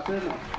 Kasena.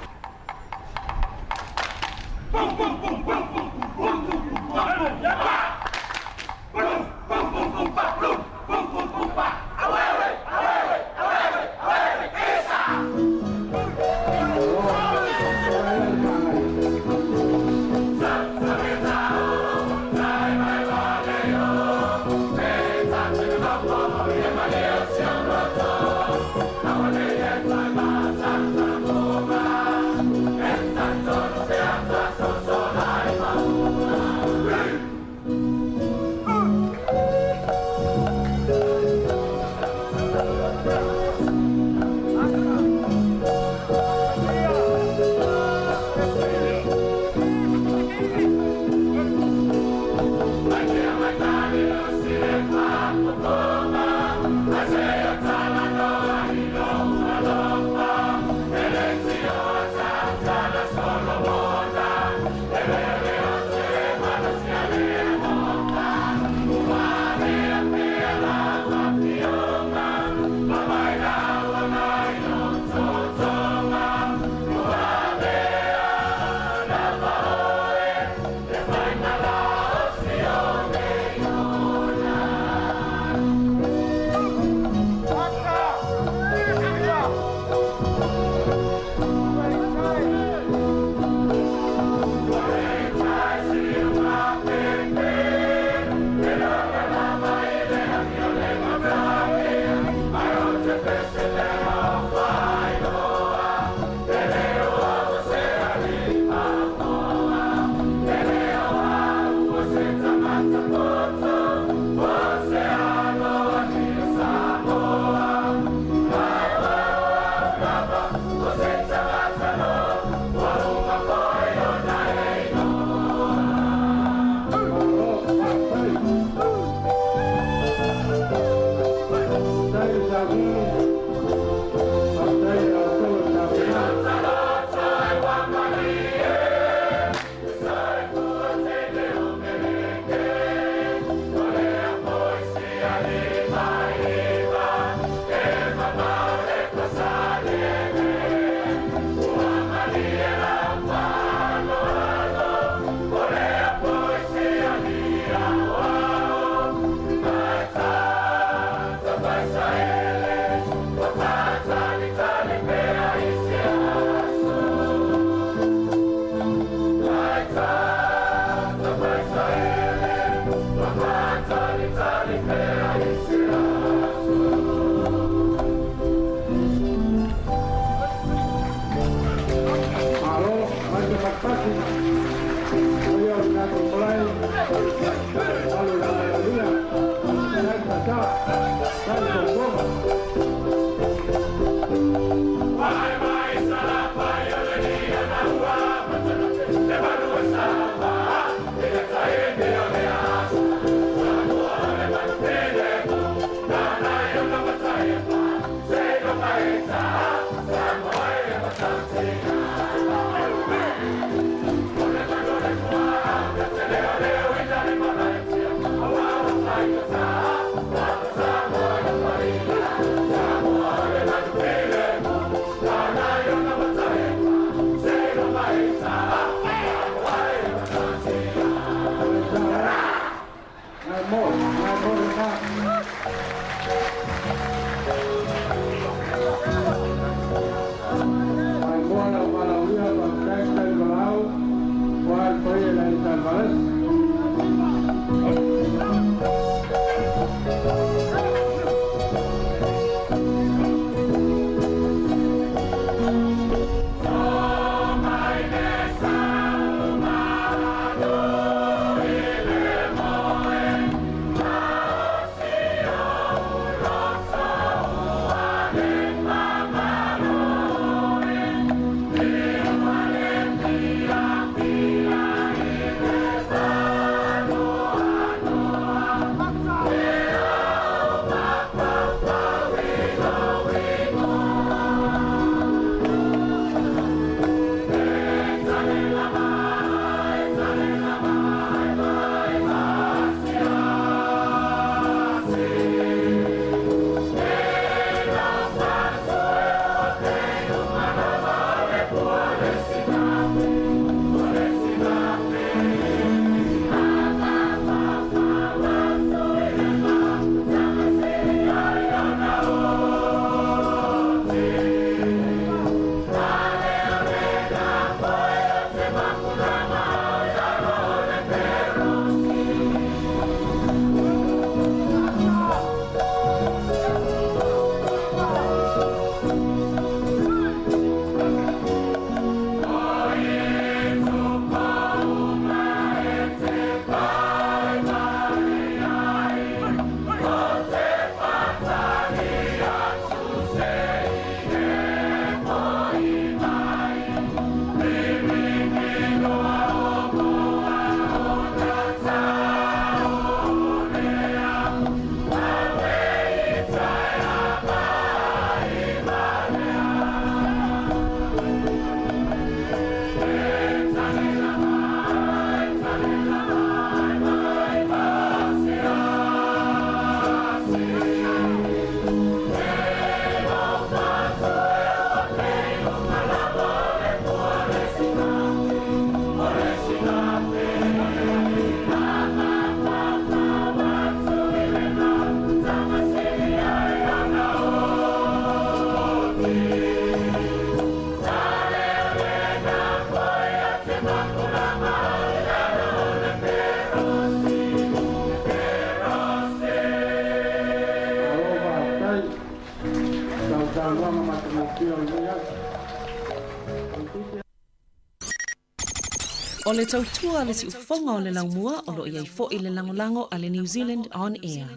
O le tautua le siufofoga o le laumua o lo iai fo'i le lagolago a le New Zealand On Air.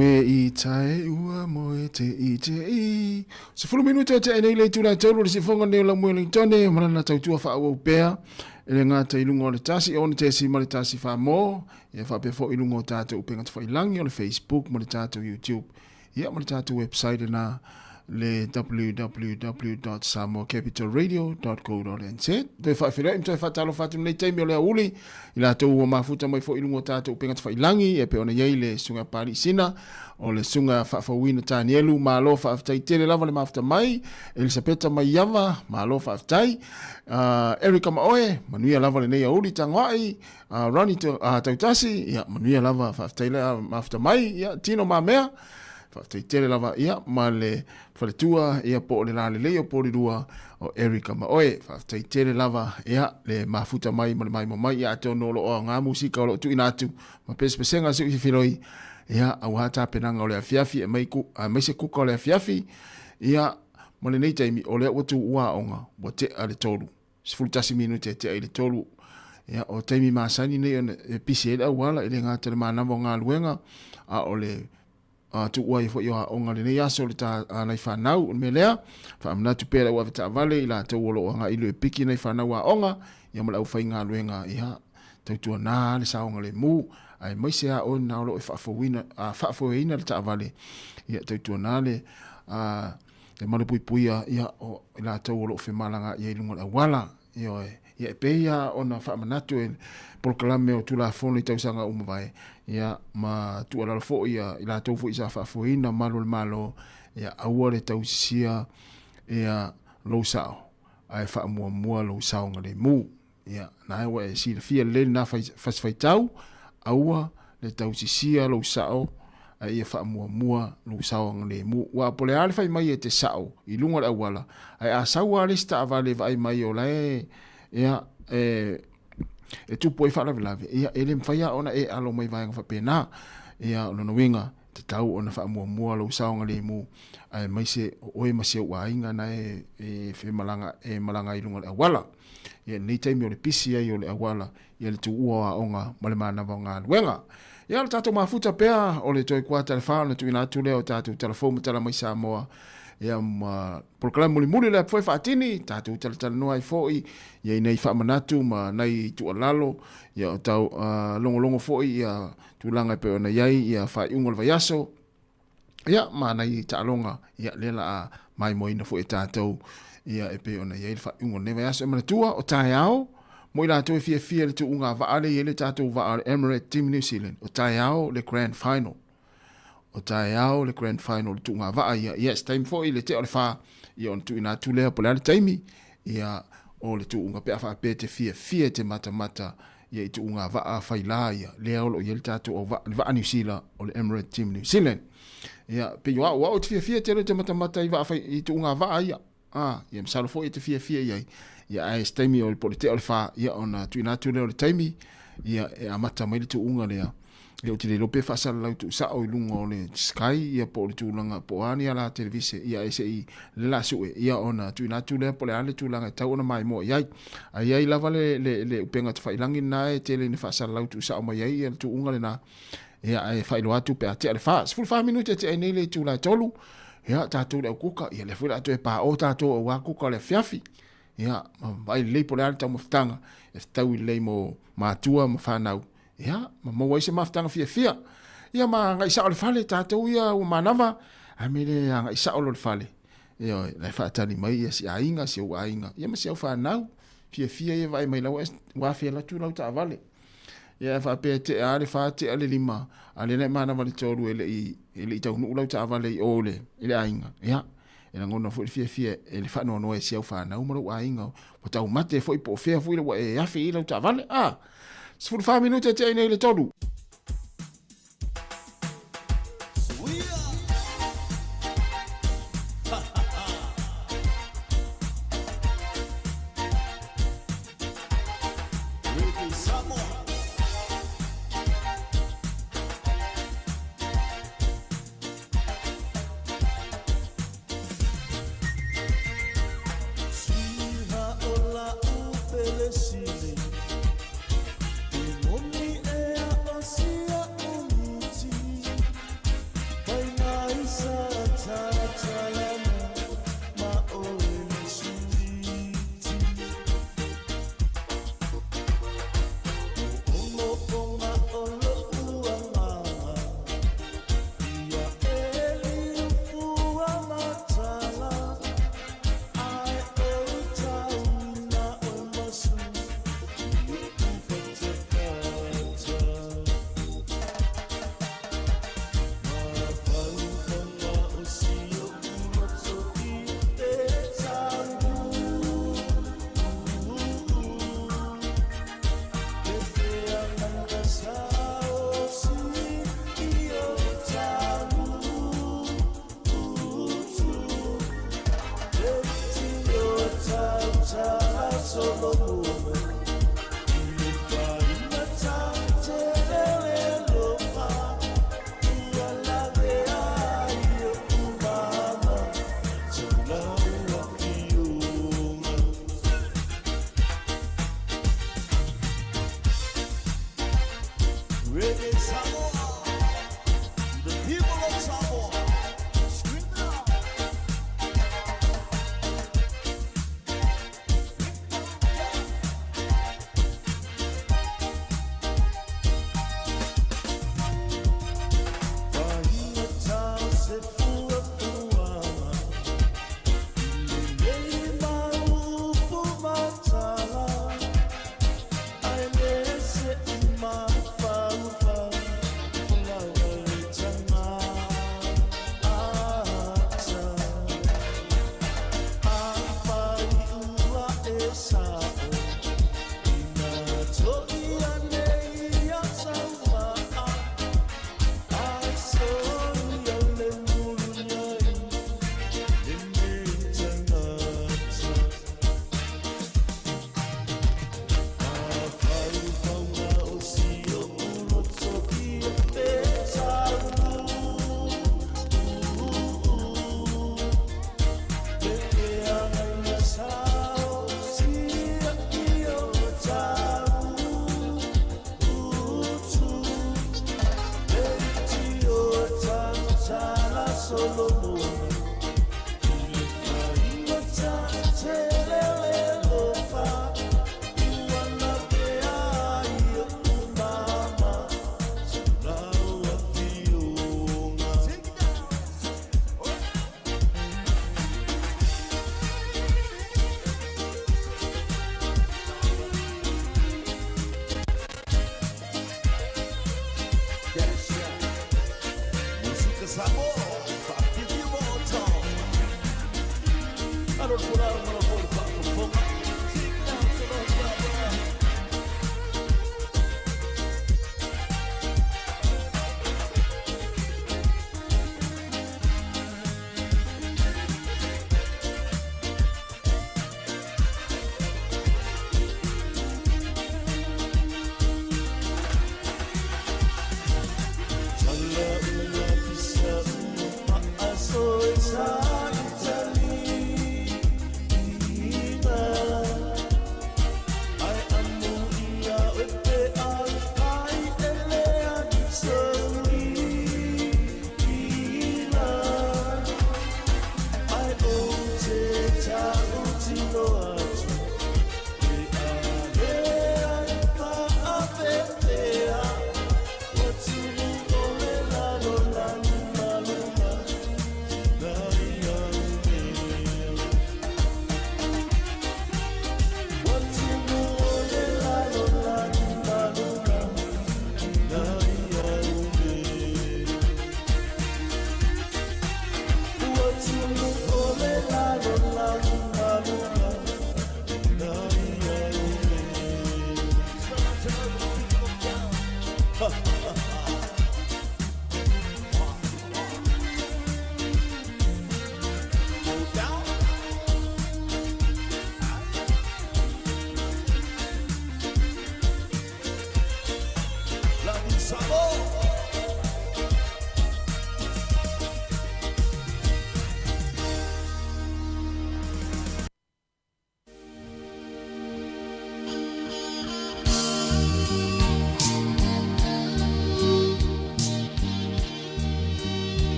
Ue i tae ua moe te i te i. 10 minute e te nei le itula e tolu o le sifonga nei o la moe Wellingtone, ma lana tautua faaauau pea e le gata i luga o le tasi ono tesi ma le tasi wha ia faapea foi i luga o tatou upega tafailangi o le Facebook ma le tatou YouTube, ia ma le tatou website lena le www.samoacapitalradio.co.nz. Toe faafeiloai ma toe faatalofa atu lenei taimi o le aoauli i latou ua mafuta mai foi i luga o tatou upega tafailangi e pei ona i ai le Susuga Pali Sina o le Susuga Faafouina Tanielu, malo faafetai tele lava le mafuta mai, Elisapeta Maiava, malo faafetai, Erica Maoe, manuia lava lenei aoauli tagoai, Ronnie Tautasi, ia manuia lava, faafetai le mafuta mai, ia Tino Mamea, faafetai tele lava, ia ma le faletua, ia po o le lalelei o Polilua o Erica Maoe, faafetai tele lava, ia le mafuta mai ma le maimoa mai, ia atonu o lo o aoga musika o lo o tuuina atu ma pesepesega se uifiloi, ia auā tapenaga o le afiafi e mai ku, aemaise kuka o le afiafi, ia ma lenei taimi o lea ua tuua aoga ua tea le tolu. 11 minute e tea i le 3. Ia, o taimi masani nei ona e pisi ai le auala, e le gata i le manava o galuega, a o le tuua ai foi o aoga lenei aso le ta nai fanau. O le mea lea, faamanatu pea le au avetaavale i latou o lo o agai i le piki nai fanau aoga, ia ma le aufaigaluega, ia, tautuana le saogalemu, aemaise lava oe na o lo o e faafouina, faafoeina le taavale, ia, tautuana le e malupuipuia ia o i latou o lo o femalagaai ai i luga o le auala. Ioe. Ia e pei lava ona faamanatu e polokalame o Tulafono i tausaga ua mavae, ia ma tuualalo foi ia i latou foi sa faafoeina malu o le Malo, ia aua le tausisia ia lou sao, ae faamuamua lou saogalemu. Ia, na ua e silafia lelei lena fasi faitau, aua le tausisia lou sao, ae ia faamuamua lou saogalemu. Aua po o le a le fai mai e te sao i luga o le auala, ae a sau lava le isi taavale e vaai mai o la e, ia, e tupu ai faalavelave, ia, e le mafai lava ona e alo mai vaega faapena. Ia, o lona uiga, tatau ona faamuamua lou saogalemu, aemaise o oe ma si ou aiga na e e malaga ai i luga o le auala. Ia, i lenei taimi o le pisi ai o le auala, ia le tuua o aoga ma le manava o galuega. Ia, o le tatou mafuta pea o le toe kuata le 4 ona tuuina atu lea o tatou tala fou ma tala mai Samoa. Ia, ma polokalame mulimuli lea foi faatini, tatou talatalanoa ai foi, ia i nai faamanatu ma nai tuualalo, ia o tau logologo foi ia tulaga e pei ona i ai ia faaiuga o le vaiaso, ia ma nai taaloga, ia lea la a maimoaina foi e tatou, ia e pei ona i ai le faaiuga o lenei vaiaso. E manatua, o taeao, mo i latou e fiafia i le tuuga vaa lea e i ai le tatou vaa o le Emirates Team New Zealand, o taeao le Grand Final. O taeao le Grand Final le tuuga vaa ia. Yes, taimi foi le tea o le 4, ia ona tuuina atu lea po o le a le taimi, ia o le tuuga pe a faapea e te fiafia e te matamata ia i tuuga vaa faila ia, lea o lo o i ai le tatou au vaa, le vaa Niu Sila o le Emirates Team New Zealand. Ia, pei o au, o au e te fiafia tele te matamata i vaa fai, i tuuga vaa ia. Ah, ia masalo foi e te fiafia i ai. Ia, ae se taimi o le po o le tea o le 4, ia ona tuuina atu lea o le taimi, ia e amata mai le tuuga lea. Ia ou te le iloa pe faasalalau tuusao i luga o le Sky, ia po o le tulaga, po o a ni ala televise, ia ae se i le la sue, ia ona tuuina atu lea po o le a le tulaga e tatau ona maimoa i ai. Ae i ai lava le, le, le upega tafailangi lena e tele ina faasalalau tuusao mai ai ia le tuuga lena. Ia ae faailoa atu pe a tea le 4. 14 minute e tea ai nei le itula e 3. Ia tatou le au kuka, ia lea foi o le a toe paoa tatou aua kuka o le afiafi. Ia, ma vaai lelei po o le a le taumafataga e fetaui lelei mo matua ma fanau. Ia, ma maua ai se mafutaga fiafia. Ia, ma agai sao le fale, tatou ia ua manava, ae me le agai sao lo le fale. Ia, la e faatali mai ia si aiga, si ou aiga, ia ma si au fanau. Fiafia ia vaai mai lau ua afe atu lau taavale. Ia, e faapea tea le 4, tea le 5, a lea na e manava le 3 e le i taunuu lau taavale i o i le aiga. Ia, e lagona foi le fiafia e le faanoanoa e si au fanau ma lou aiga. Ua taumate foi po o fea foi ua e afe i lau taavale. Ah! 14 minute e tea nei le 3. Reggae Samoa, the people of Samoa, scream it out.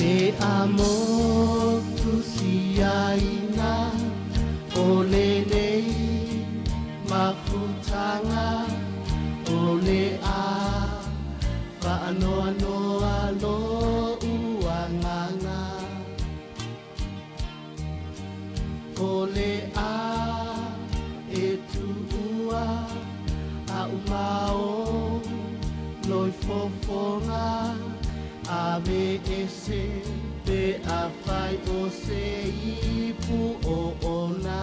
E amo tu siaina o le nei mafutanga o le a whaanoa noa lo uanganga o le a e tuua a umao loi fofonga a me ese te a whai o se ipu o ona.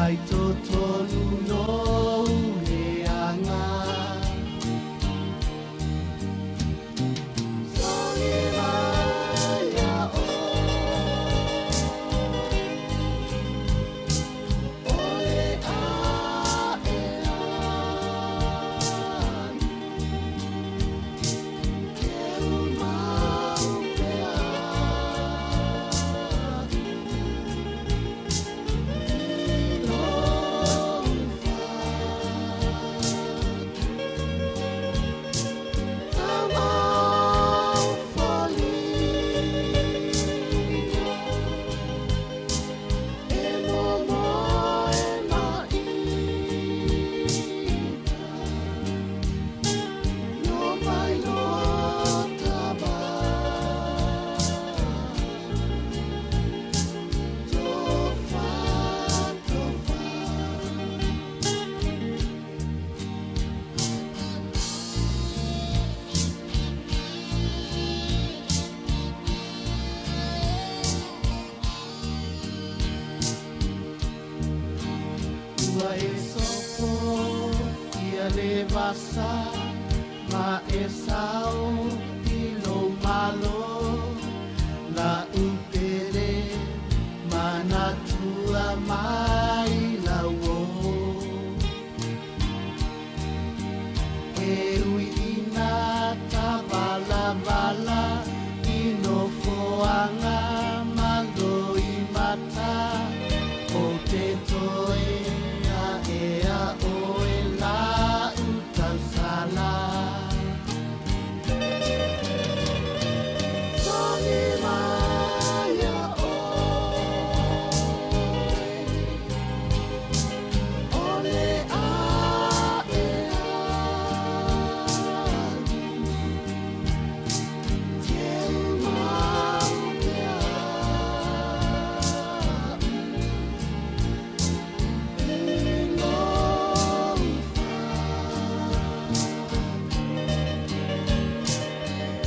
Mai totonu lou leaga. Songi mai ia oe, o le ae alu, keu mau pea i lou fatu. Tau foliga e momoe mai uta, no mai lo taba. Tofa, tofa. Ua e sopo ia le vasa ma e sao i lou malo la upele manatua mai lau o. E ui ina tavalavala i nofoaga ma loimata o te toe aea oe lau tausala. Songi mai ia oe, o le ae alu, keu mau pea i lou fatu.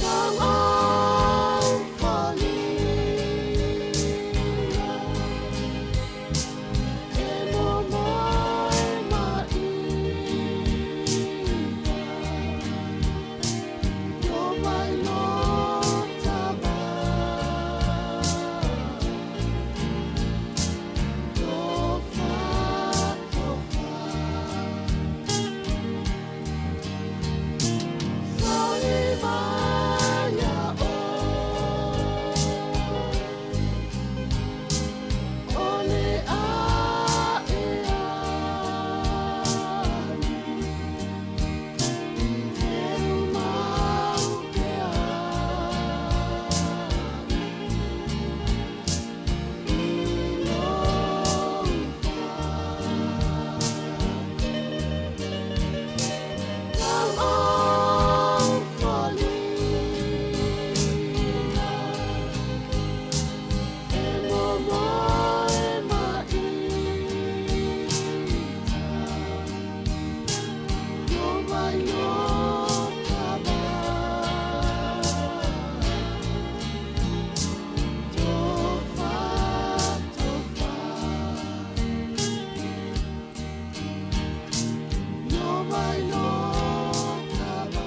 Tau foliga e momoe mai uta, no mai lo taba. Tofa, tofa. Songi mai ia oe, o le ae alu, keu mau pea i lou fatu. Tau foliga e momoe mai uta, no mai lo taba. Tofa, tofa. No mai lo taba.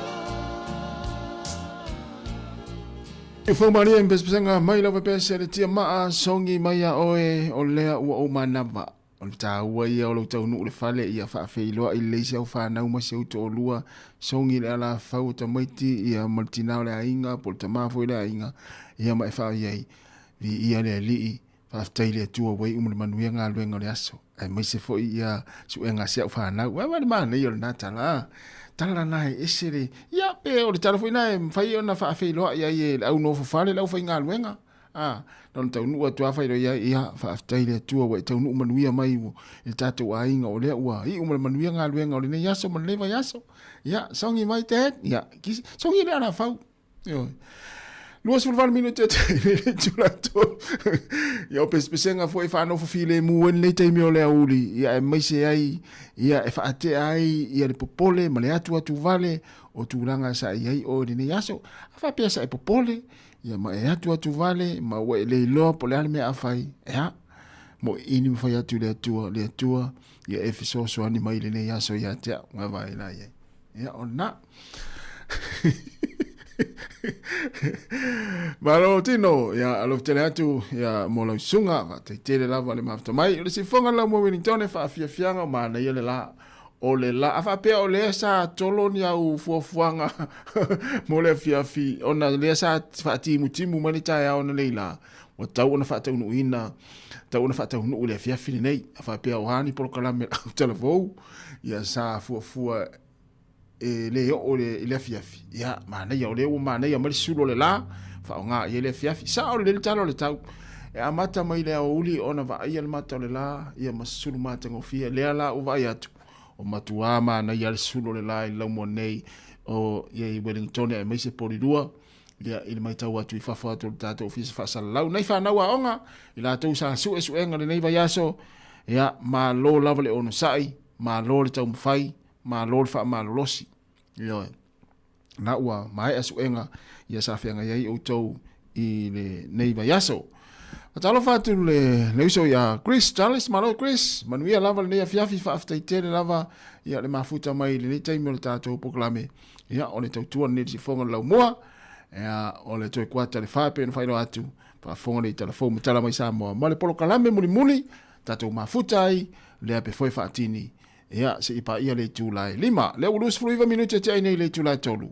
Faumalie pesepesega mai lava pese le tia maa songi mai ia oe o lea ua ou manava. O le taua ia o lou taunuu i le fale ia faafeiloai lelei si au fanau ma si ou toalua songi le alafau o tamaiti ia ma le tina o le aiga po o le tama foi o le aiga ia ma e faaoi ai. Viia le Alii, faafetai i le Atua ua iu ma le manuia galuega o le aso, aemaise foi ia suega a si au fanau. Vaai le manaia o lena tala, a? Tala na e ese le, ia pe o le tala foi na e mafai ona faafeiloai ai e le au nofo fale le aufaigaluega. A, na ona taunuu atu lava failoa i ai, ia, faafetai i le Atua ua e taunuu manuia mai i le tatou aiga, o lea ua iu ma le manuia galuega o lenei aso ma lenei vaiaso. Ia, songi mai Dad, ia, kisi, songi le alafau. Ioe. 28 minute e tai le itula tolu. Ia o pesepesega foi e faanofo filemu ai lenei taimi o le aoauli, ia aemaise ai, ia e faatea ai ia le popole ma le atuatu vale o tulaga sa i ai oe i lenei aso. A faapea sa e popole, ia ma e atuatu vale ma ua e le iloa po o le a le mea a fai, ea, Moʻiʻini ma fai atu i le Atua, le Atua, ia e fesoasoani mai i lenei aso ia te au. Vaavaai la i ai. Ia, o lena. Malo tino, ia alofa tele atu, ia mo lau susuga, faafetai tele lava le mafuta mai. O le sifoga lau mo Wellington e faafiafiaga o manaia le la. O le la, a faapea o lea sa tolo ni au fuafuaga mo le afiafi, ona lea sa faatimutimu mai le taeao ananei la, ua tau ona faataunuuina, tau ona faataunuu i le afiafi lenei. A faapea o a ni polokalame au talavou, ia sa fuafua e le oo i le afiafi, ia manaia, o lea ua manaia mai le sulu o le la, faaaoga i ai le afiafi. Sao lelei le tala o le tau, e amata mai le aoauli ona vaaia le mata o le la, ia ma sulu matagofie. Lea la ua vaai atu, o matuā manaia le sulu o le la i le laumua nei o ia i Wellington aemaise Porirua, ia i le matau atu i fafo atu o le tatou ofisa faasalalau. Nai fanau aoga, i latou sa suesuega lenei vaiaso, ia malo lava le onosai, malo le taumafai, malo le faamalolosi. Ioe. Na ua maea suega ia sa feagai ai outou i lenei vaiaso. Faatalofa atu le, le uso ia Chris Charles, malo Chris, manuia lava lenei afiafi, faafetai tele lava ia le mafuta mai i lenei taimi o le tatou polokalame. Ia, o le tautua lenei sifoga le laumua, ia, o le toe kuata le wha pe na whailoa atu, faafofoga le tala fou ma tala mai Samoa. Ma le polokalame mulimuli, tatou mafuta ai, lea pe foe faatini, ia, se i paia le itula e 5. Lea ua 29 minute e tea nei le itula e 3.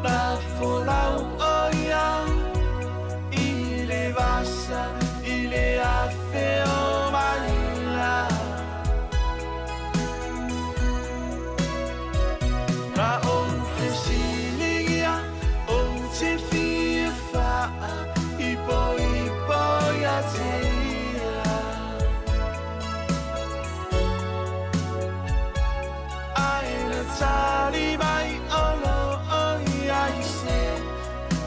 Na folau o ia i le vasa i le afe o maila. Na ou fesiligia ou te fia faa-ipoipo ia te ia. Ae na tali mai o lo o iai se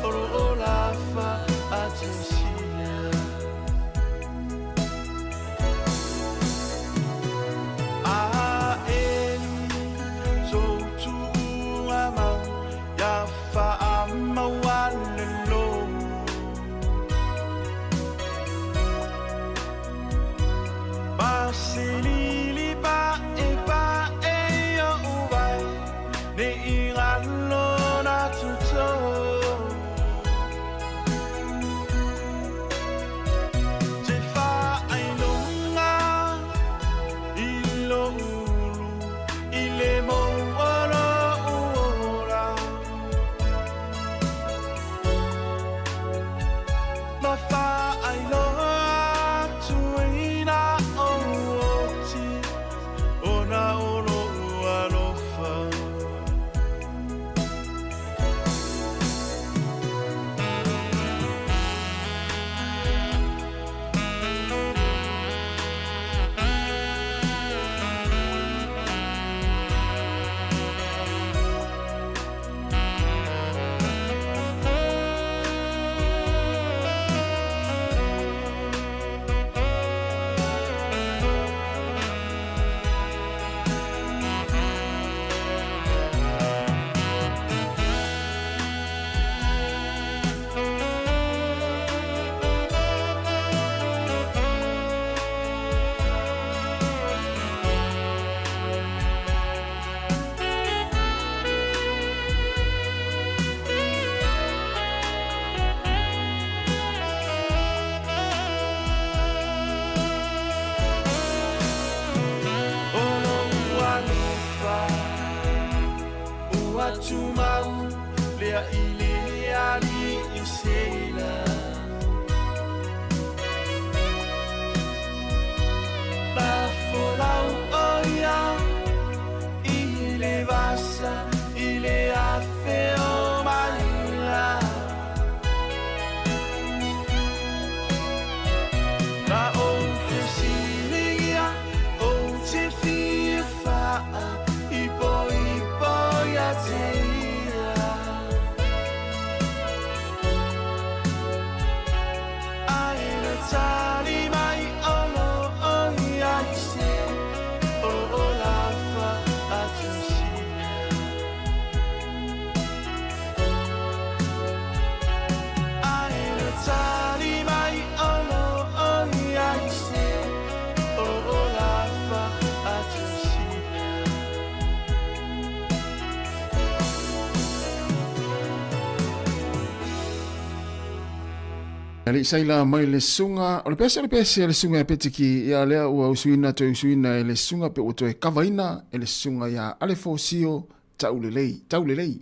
o lo o lafa a te sia. A e so tuuga mau ia faamaualalo. Pasilili pa e pa e o uwai ne i ngalo na tuto. Te whaailonga i lo ulu i le maualo uora. Ma whaailoa tuina o oti ona o lo alofa. O lou alofa ua tumau lea i le alii Sela. Na folau o ia i le vasa i le afe o maila. Na ou fesiligia ou te fia faa-ipoipo ia te ia. Ae na tali mai o lo o iai se o lo o lafa a te sia. Ae na tali mai o lo o iai se o lo o lafa a te sia. Alii Saila mai le susuga, o le pese o le pese a le susuga ia Petiki, ia lea ua usuina toe usuina e le susuga pe ua toe kavaina e le susuga ia Alefosio Taulelei, Taulelei.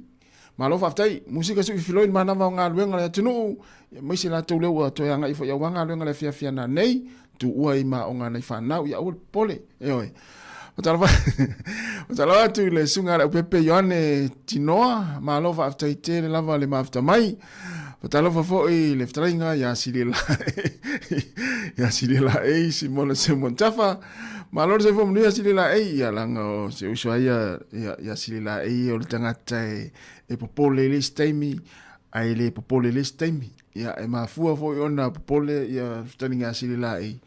Malo faafetai, musika sui filoi le manava o galuega le atunuu, ia maise latou lea ua toe agai foi aua galuega le afiafi ana nei, tuua i maoga nai fanau, ia aua le popole, ioe. Matalofa, matalofa atu i le susuga a le Aupepe Ioane Tinoa, malo faafetai tele lava le mafuta mai. Matalofa foi i le fetalaiga ia Silela, ia Silela Ei Simona Simon Tafa. Malo le soifua manuia Silela Ei, ia laga o se uso a ia, ia, ia Silela Ei o le tagata e, e popole i le isi taimi, ae le popole i le isi taimi. Ia, e mafua foi ona popole ia fetalaiga a Silela Ei.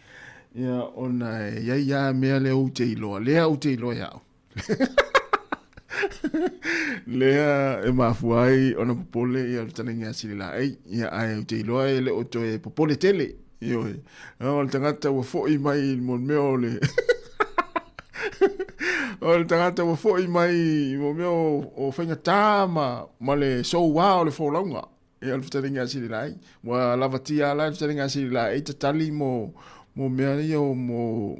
Ia, ona e iai lava mea lea ou te iloa, lea ou te iloa ia au. Lea e mafua ai ona popole ia le fetalaiga ia Sililaei. Ia, ae ou te iloa e le o toe popole tele. Ioe. O le tagata ua foi mai mo le mea o le... o le tagata ua foi mai mo mea o faigata ma le soua o le folauga. Ia, o le fetalaiga a Sililaei. Ua lavatia la le fetalaiga a Sililaei tatali mo mea ia o mo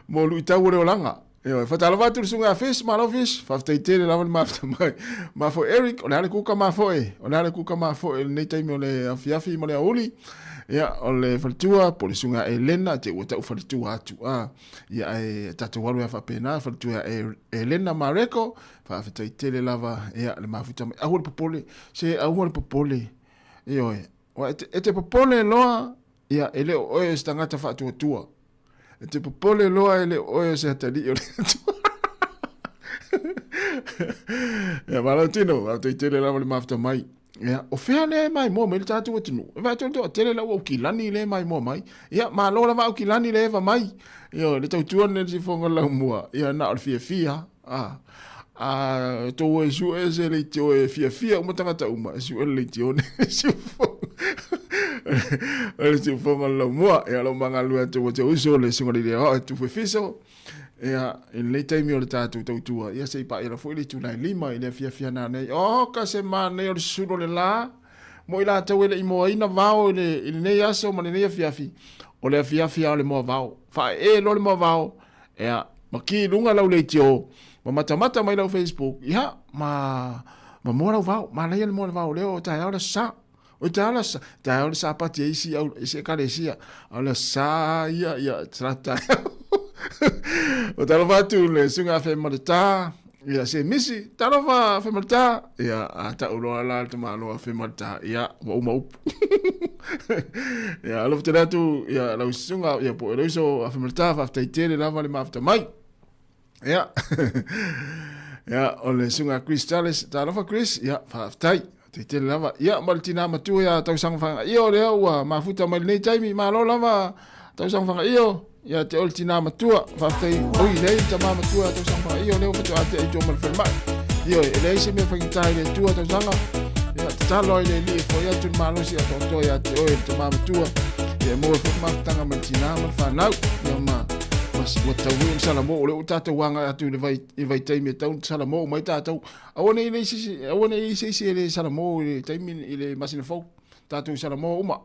mo luitau o le olaga. Ioe, faatalofa atu i le susuga ia Fish, malo Fish, faafetai tele lava le mafuta mai. Mafo Eric, o le a le kuka mafoe, o le a le kuka mafoe i lenei taimi o le afiafi ma le aoauli. Ia, o le faletua, po o le susuga ia Elena, te ua tau faletua atu. A, ia, ae tatou alu ai faapena, faletua ia Elena Mareko, faafetai tele lava, ia, le mafuta mai. Aua le popole, se aua le popole. Ioe, aua e te popole loa, ia, e le o oe o se tagata faatuatua. E te popole loa e le o oe o se atalii o le Atua. Ia, malo tino, faafetai tele lava le mafuta mai. Ia, o fea lea e maimoa mai le tatou atunuu? E vaai atu le toatele la ua Aukilani lea e maimoa mai. Ia, malo lava Aukilani le eva mai. Ia, le tautua lenei i le sifoga o le laumua. Ia, na o le fiafia. A, a tou e sue se leitio e fiafia uma tagata uma, e sue le leitio nei le siufoga. O le siufoga o le laumua. Ia, o lo o magalulue atu ma si ou uso le Susuga i le Leaoa e Tufu Efiso. Ia, i lenei taimi o le tatou tautua, ia se i paia foi le itula e 5 i le afiafi ana nei. Oka se manaia o le susulu o le la, mo i latou e le i moaina vao i, le, i lenei aso ma lenei afiafi, o le afiafi lava o le moa vao. Faaee loa le moa vao, ia, ma ki i luga lau leitio, ma matamata mai lau Facebook, ia, ma, ma moa lau vao. Manaia le moa le vao lea o taeao le aso Sa. O taeao le aso Sa, taeao le Sapati e isi au, isi ekalesia, a o le aso Sa ia, ia, tarata taeao. O talofa atu le susuga a Femaleta, ia se misi, talofa Femaleta, ia, a tau loa la le tamaloa Femaleta, ia, ua uma upu. Ia, alofa tele atu, ia, lau susuga, ia, po o le uso a Femaleta, faafetai tele lava le mafuta mai. Ia, ia, o le susuga a Chris Charles, talofa Chris, ia, faafetai. Faafetai tele lava. Ia, ma le tinā matua ia Tausaga Fagaio lea ua mafuta mai lenei taimi. Malo lava Tausaga Fagaio. Ia te oe le tinā matua. Faafetai. Oi, leai le tamā matua ia Tausaga Fagaio lea ua faatoa tea i tua ma le falemai. Ioe, e leai se mea faigata i le Atua Tausaga. Ia, tatalo ai le Alii e foi atu le malosi atoatoa ia te oe le tamā matua. Ia, e maua foi le mafutaga ma le tinā ma le fanau. Ia, ma, ma, ua tatau foi ona salamo, o lea ua tatou agai atu i le vai, i le vaitaimi e tatau ona salamo uma ai tatou. Aua ne i leai se isi, aua ne i i ai se isi e le salamo i le taimi i le masina fou. Tatou salamo uma.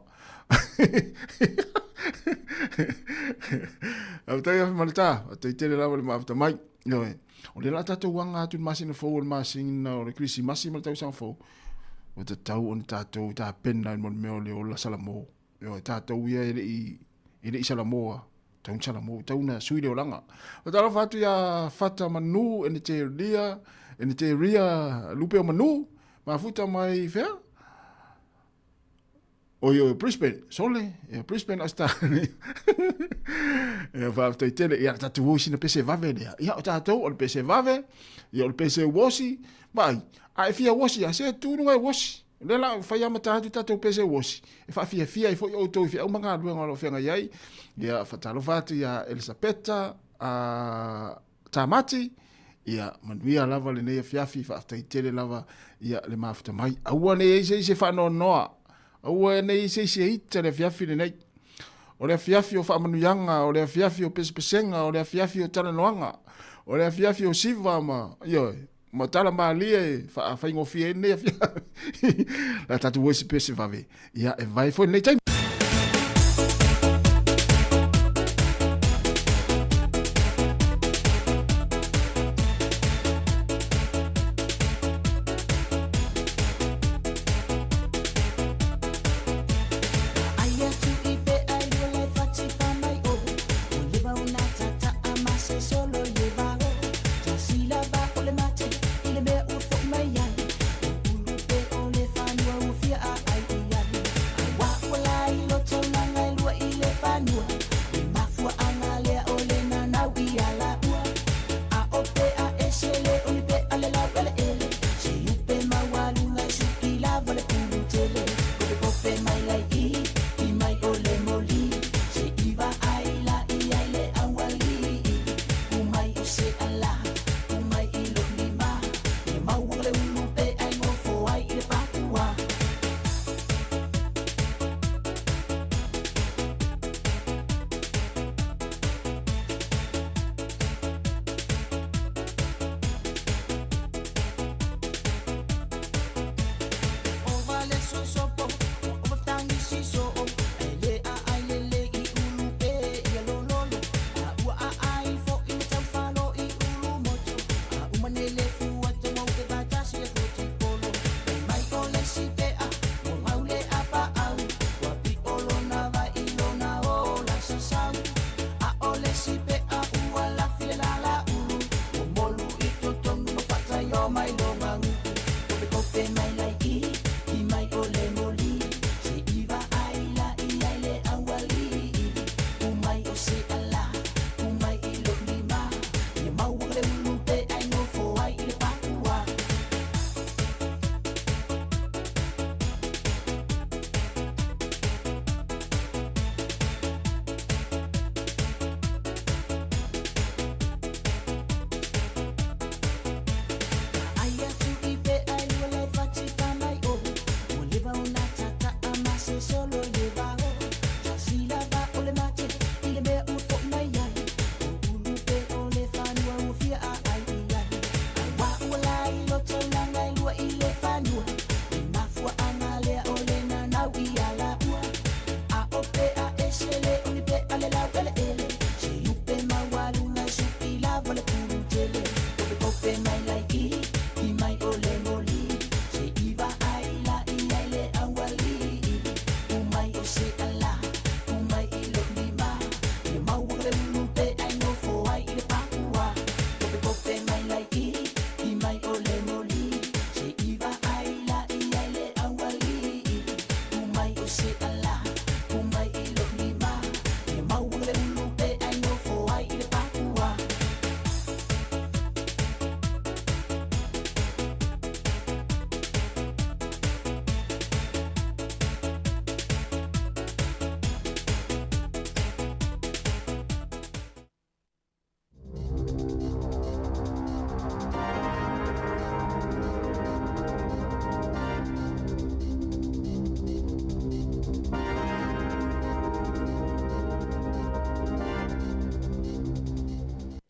Faafetai Afi Maleta, faafetai tele lava le mafuta mai. Ioe. O lea la tatou aga atu i le masina fou o le masina o le Kerisimasi ma le tausaga fou, ua tatau ona tatou tapena i le mea o le ola salamo. Ioe, tatou ia e le i e le i salamo a. Tau na salamo, tau na sui le olaga. O talofa atu ia Fata Manu, Eneteria, Eneteria Lupe o Manu, mafuta mai fea? Oi, oi, Brisbane, sole, ia Brisbane, Australia. Ia faafetai tele, ia tatou o i sina pese vave lea. Ia o tatou o le pese vave, ia o le pese uosi, vaai, a e fia uosi, a se tu i luga e uosi. O lea la fai amata atu tatou pese uosi, e faafiafia ai foi outou i feau ma galuega o lo o feagai ai. Ia faatalofa atu ia Elisapeta, a Tamati, ia manuia lava lenei afiafi, faafetai tele lava ia le mafuta mai. Aua ne i ai se isi e faanoanoa, aua ne i ai se isi e ita le afiafi lenei. O le afiafi o faamanuiaga, o le afiafi o pesepesega, o le afiafi o talanoaga, o le afiafi o siva ma, ioe, ma tala malie e faafaigofie ai lenei afiafi. La tatou o i se pese vave, ia e vae foi lenei taimi.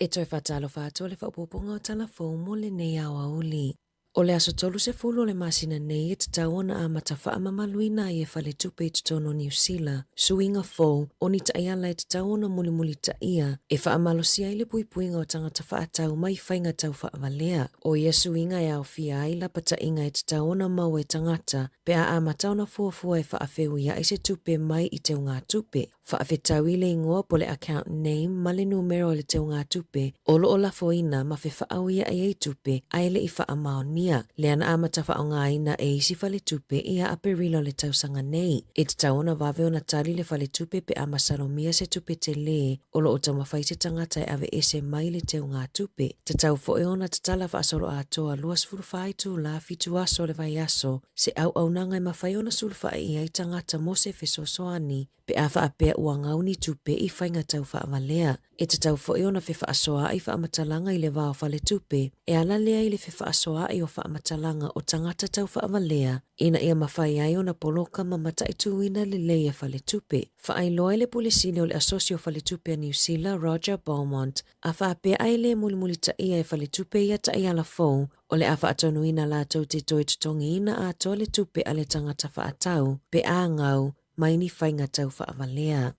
E toe faatalofa atu le faaopoopoga o Tala Fou mo lenei aoauli. O le aso 30 o le masina nei e tatau ona amata faamamaluina ai e Faletupe i totonu o Niu Sila suiga fou o ni taiala e tatau ona mulimulitaia e faamalosia ai le puipuiga o tagata faatau mai faiga tau faavalea. O ia suiga e aofia ai lapataiga e tatau ona maua e tagata pe a amata ona fuafua e faafeuiai se tupe mai i teugatupe. Faafetau i le igoa po le account name ma le numera o le teugatupe o lo o lafoina ma fefaauiaʻi ai tupe ae le i faamaonia. Lea na amata faaaogaina e isi faletupe ia Aperila o le tausaga nei. E tatau ona vave ona tali le faletupe pe a masalomia se tupe telē o lo o taumafai se tagata e aveese mai le teugatupe. Tatau foi ona tatala faasoloatoa 24 itulā 7 aso o le vaiaso se auaunaga e mafai ona sulufai i ai tagata mo se fesoasoani pe a faapea ua gau ni tupe i faiga tau faavalea. E tatau foi ona fefaasoaai faamatalaga i le va o faletupe e ala lea i le fefaasoaai o faamatalaga o tagata tau faavalea ina ia mafai ai ona poloka ma mataituina lelei e faletupe. Faailoa i le Pule Sili o le Asosi o Faletupe a Niu Sila, Roger Beaumont, a faapea ae le mulimulitaia e faletupe ia taiala fou O le a faatonuina latou te toe totogiina atoa le tupe a le tagata faatau pe a gau mai ni faiga tau faavalea.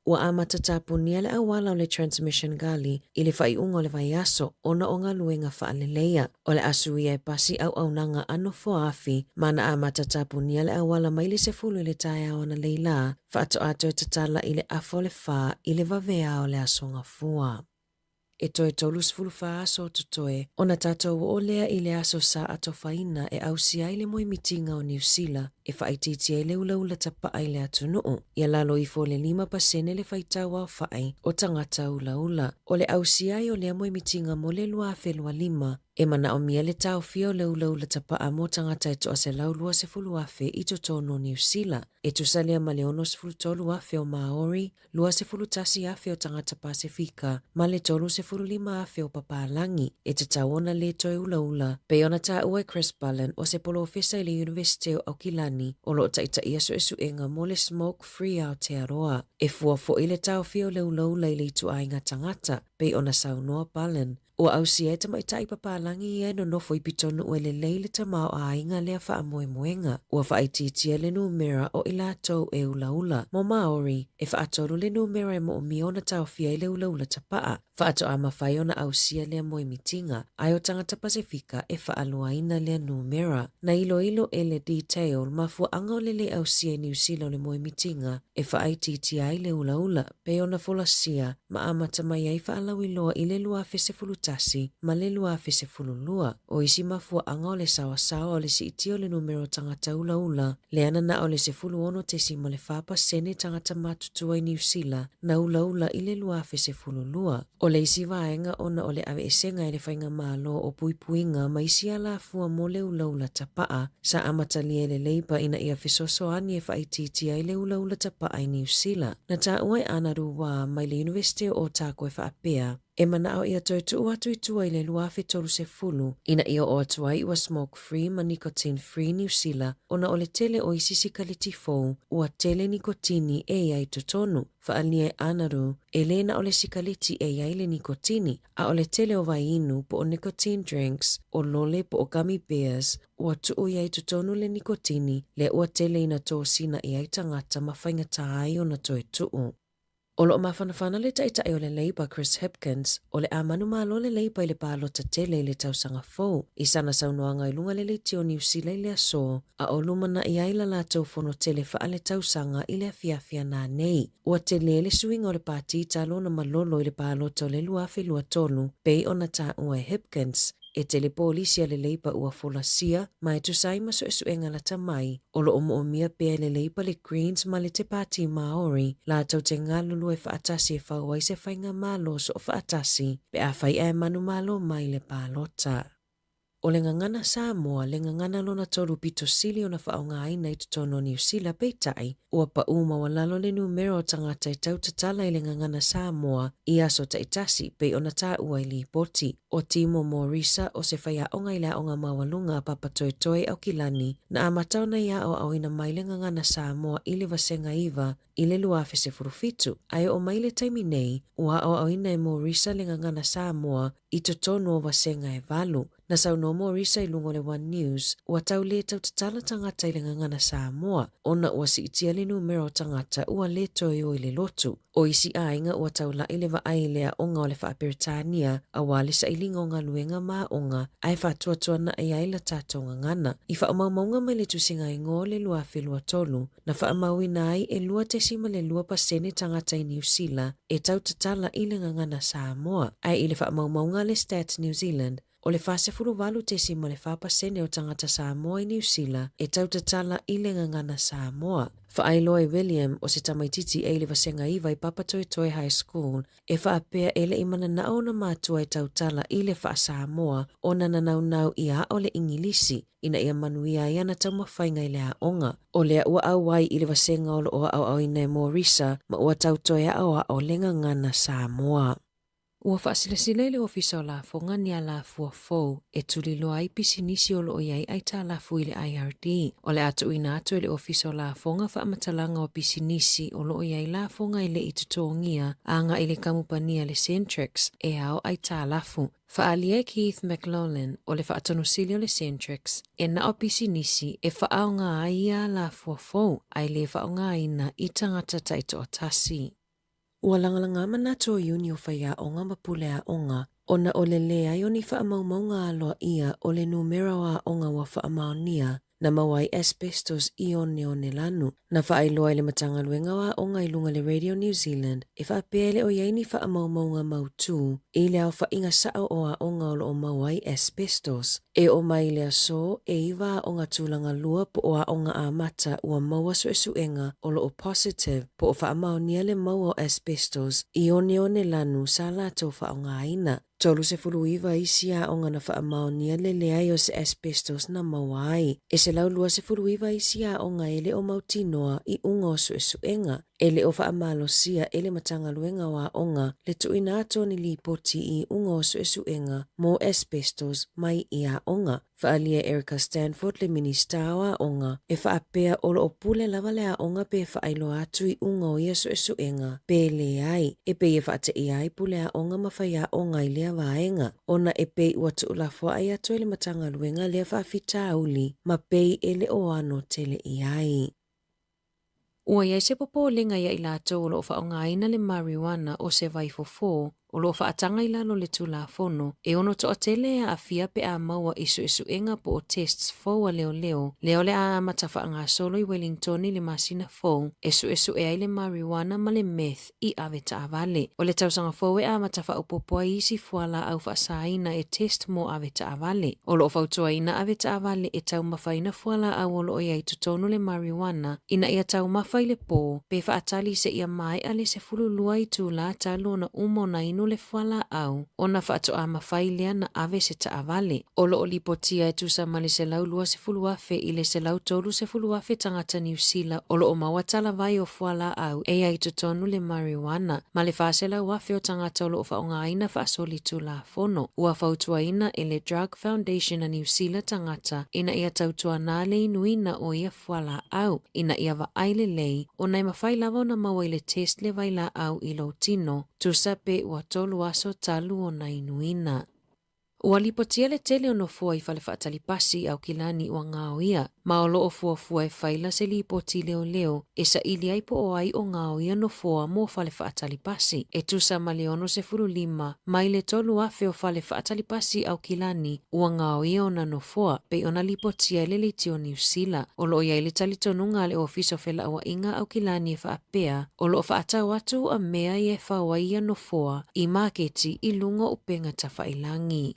Ua amata tapunia le auala o le Transmission Gully i le faaiuga o le vaiaso ona o galuega faaleleia. O le a suia e pasi auaunaga a nofoaafi ma na amata tapunia le auala mai le 10 i le taeao analeila faatoa toe tatala i le afa o le 4 i le vaveao o le Aso Gafua. E toe 34 aso o totoe ona tatou oo lea i le aso sa atofaina e ausia ai le moemitiga o Niu Sila e faaitiitia ai le ulaula tapaa i le atunuu, ia lalo ifo o le 5% le faitau aofai o tagata ulaula. O le ausia ai o lea moemitiga mo le 2025, e manaomia le taofia o le ulaula tapaa mo tagata e 120,000 i totonu o Niu Sila, e tusa lea ma le 63,000 o Māori, 21,000 o tagata Pasefika ma le 35,000 o papalagi e tatau ona lē toe ulaula, pei ona taua e Chris Bullen o se polofesa i le Iunivesite o Aukilani o lo o taitaia suesuega mo le Smoke Free Aotearoa. E fua foi le taofia o le ulaula i le ituaiga tagata, pei ona saunoa Bullen. Ua ausia e tamaitai papalagi ia e nonofo i pitonuu e lelei le tamaoaiga lea faamoemoega. Ua faaitiitia le numera o i latou e ulaula. Mo Māori, e faatolu le numera e moomia ona taofia ai le ulaula tapaa. Faatoa mafai ona ausia lea moemitiga, ae o tagata Pasefika e faaluaina lea numera. Na iloilo e le Detail mafuaaga o le le ausia i Niu Sila o le moemitiga e faaitiitia ai le ulaula, pei ona folasia ma amata mai ai faalauiloa i le 2011 ma le 2012. O isi mafuaaga o le saoasaoa o le siitia o le numera o tagata ulaula, lea na na o le 16.4% tagata matutua i Niu Sila na ulaula i le 2012. O le isi vaega ona o le aveesega e le Faigamalo o puipuiga ma isi alafua mo le ulaula tapaa, sa amatalia e le Labour ina ia fesoasoani e faaitiitia ai le ulaula tapaa i Niu Sila. Na taua e Anaru Wā mai le Iunivesite o Otago e faapea, E manao ia toe tuu atu i tua i le 2030 ina ia oo atu ai ua smoke free ma nicotine free Niu Sila ona o le tele o isi sikaleti fou ua tele nikotini e i ai totonu. Faaalia e Anaru, e lē na o le sikaleti e i ai le nikotini, a o le tele o vaiinu po o nicotine drinks, o lole po o gummy bears, ua tuu i ai totonu le nikotini, lea ua tele ina tosina i ai tagata ma faigata ai ona toe tuu. O lo o mafanafana le Taitai o le Labour Chris Hipkins, o le a manumalo le Labour i le palota tele i le tausaga fou, i sana saunoaga i luga le leitio Niu Sila i le aso, a o lumanai ai la latou fono tele faaletausaga i le afiafi ananei. Ua tele le suiga o le pati talu ona malolo i le palota o le 2023, pei ona taua e Hipkins, e tele polisi a le Labour ua folasia ma e tusa ai ma suesuega lata mai, o lo o moomia pea e le Labour le Greens ma le Te Pāti Māori latou te galulue faatasi e fau ai se faigamalo soofaatasi pe afai ae manumalo mai le palota. O le gagana Samoa le gagana lona tolu pito sili ona faaaogaina i totonu o Niu Sila peitai, ua paʻū maualalo le numera o tagata e tau tatala i le gagana Samoa i aso taitasi pei ona taua i lipoti. ʻO Timo Morisa o se faiaoga i le Aoga Maualuga a Papatoetoe i Aukilani, na amata ona ia aoaoina mai le gagana Samoa i le Vasega 9 i le 2017, a e oo mai le taimi nei, ua aoaoina e Morisa le gagana Samoa i totonu o vasega e valu. Na saunoa Morisa i luga o le One News, ua tau lē tau tatala tagata i le gagana Samoa, ona ua siitia le numera o tagata ua lē toe o i le lotu. O isi aiga ua taulaʻi le vaai i le aoga o le Faa-Peretania aua le sailiga o galuega ma aoga ae faatuatuanaʻi ai la tatou gagana. I faamaumauga mai le tusiga igoa o le 2023, na faamauina ai e 2.2 pasene tagata i Niu Sila e tau tatala i le gagana Samoa, ae i le faamaumauga a le Stats New Zealand, o le 48.4% o tagata Samoa i Niu Sila e tau tatala i le gagana Samoa. Faailoa e William, o se tamaitiiti e i le Vasega 9 i Papatoetoe High School, e faapea e le i mananao ona matua e tautala i le faa-Samoa ona na naunau ia aʻo le Igilisi ina ia manuia ai ana taumafaiga i le aoga. O lea ua ʻauai i le vasega o lo o aoaoina e Morisa ma ua tau toe aʻoaʻo le gagana Samoa. Ua faasilasila i le Ofisa o Lafoga ni alafua fou e tuliloa ai pisinisi o lo o i ai aitalafu i le IRD. O le a tuuina atu e le Ofisa o Lafoga faamatalaga o pisinisi o lo o i ai lafoga e le i totogia agai i le kamupani a le Centrix e ao aitalafu. Faaalia e Keith McLoughlin o le faatonusili o le Centrix e na o pisinisi e faaaoga ai ia alafua fou ae le faaaogaina i tagata taitoatasi. Ua lagalaga manatu o Iuni o faiaoga ma pule aoga ona o le leai o ni faamaumauga aloaia o le numera o aoga ua faamaonia na maua ai asbestos i oneone lanu. Na faailoa e le Matagaluega o Aoga i luga le Radio New Zealand e faapea e le o i ai ni faamaumauga mautū i le aofaiga sao o aoga o lo o maua ai asbestos. E oo mai i le aso, e iwa aoga tulaga lua po o aoga amata ua maua suesuega o lo o positive po o faamaonia le maua o asbestos i oneone lanu sa latou faaaogaina. 39 isi aoga na faamaonia le leai o se asbestos na maua ai. E 129 isi aoga e le o mautinoa i uga o suesuega. E le o faamalosia e le Matagaluega o Aoga le tuuina atu o ni lipoti i iuga o suesuega mo asbestos mai i aoga. Faaalia e Erica Stanford le Minisita o Aoga e faapea o lo o pule lava le aoga pe faailoa atu iuga o ia suesuega pe leai, e pei e faateia ai pule aoga ma faiaoga i lea vaega ona e pei ua tuulafoai atu e le Matagaluega lea faafitauli ma pei e le o ano tele i ai. Ua i ai se popolega iā i latou o lo o faaaogaina le marijuana o se vaifofo o lo o faataga i lalo o le Tulafono e ono toatele e aafia pe a maua i suesuega po o tests fou a leoleo lea o le a amata faagasolo i Wellingtoni i le masina fou e suesue ai le marijuana ma le meth i ave taavale. O le tausaga fou e amata faaopoopo ai isi fualaau faasaina e test mo ave taavale. O lo o fautuaina ave taavale e taumafaina fualaau o lo o i ai totonu le marijuana ina ia taumafa i le pō pe faatali seia maea le 12 itulā talu ona uma ona inu le fualaau ona faatoa mafai lea na ave se taavale. O lo o lipotia e tusa ma le 120,000 i le 130,000 tagata Niu Sila o lo o maua talavai o fualaau e i ai totonu le marijuana, ma le 400,000 o tagata o lo o faaaogaina faasolitulafono. Ua fautuaina e le Drug Foundation a Niu Sila tagata ina ia tautuana le inuina o ia fualaau ina ia vaai lelei ona e mafai lava ona maua i le test le vailaau i lou tino, tusa pe ua tolu aso talu ona inuina. Ua lipotia le tele o nofoa i fale faatali pasi i Aukilani ua gaoia, ma o lo o fuafua e faila se lipoti leoleo e saili ai po o ai o gaoia nofoa mo fale faatali pasi. E tusa ma le 65 mai le 3,000 o fale faatali pasi i Aukilani ua gaoia ona nofoa, pei ona lipotia e le Leitio Niu Sila. O lo o i ai le talitonuga a le Ofisa o Felauaiga Aukilani e faapea, o lo o faatau atu a mea ia e fao ai ia nofoa i maketi i luga o upega tafailagi.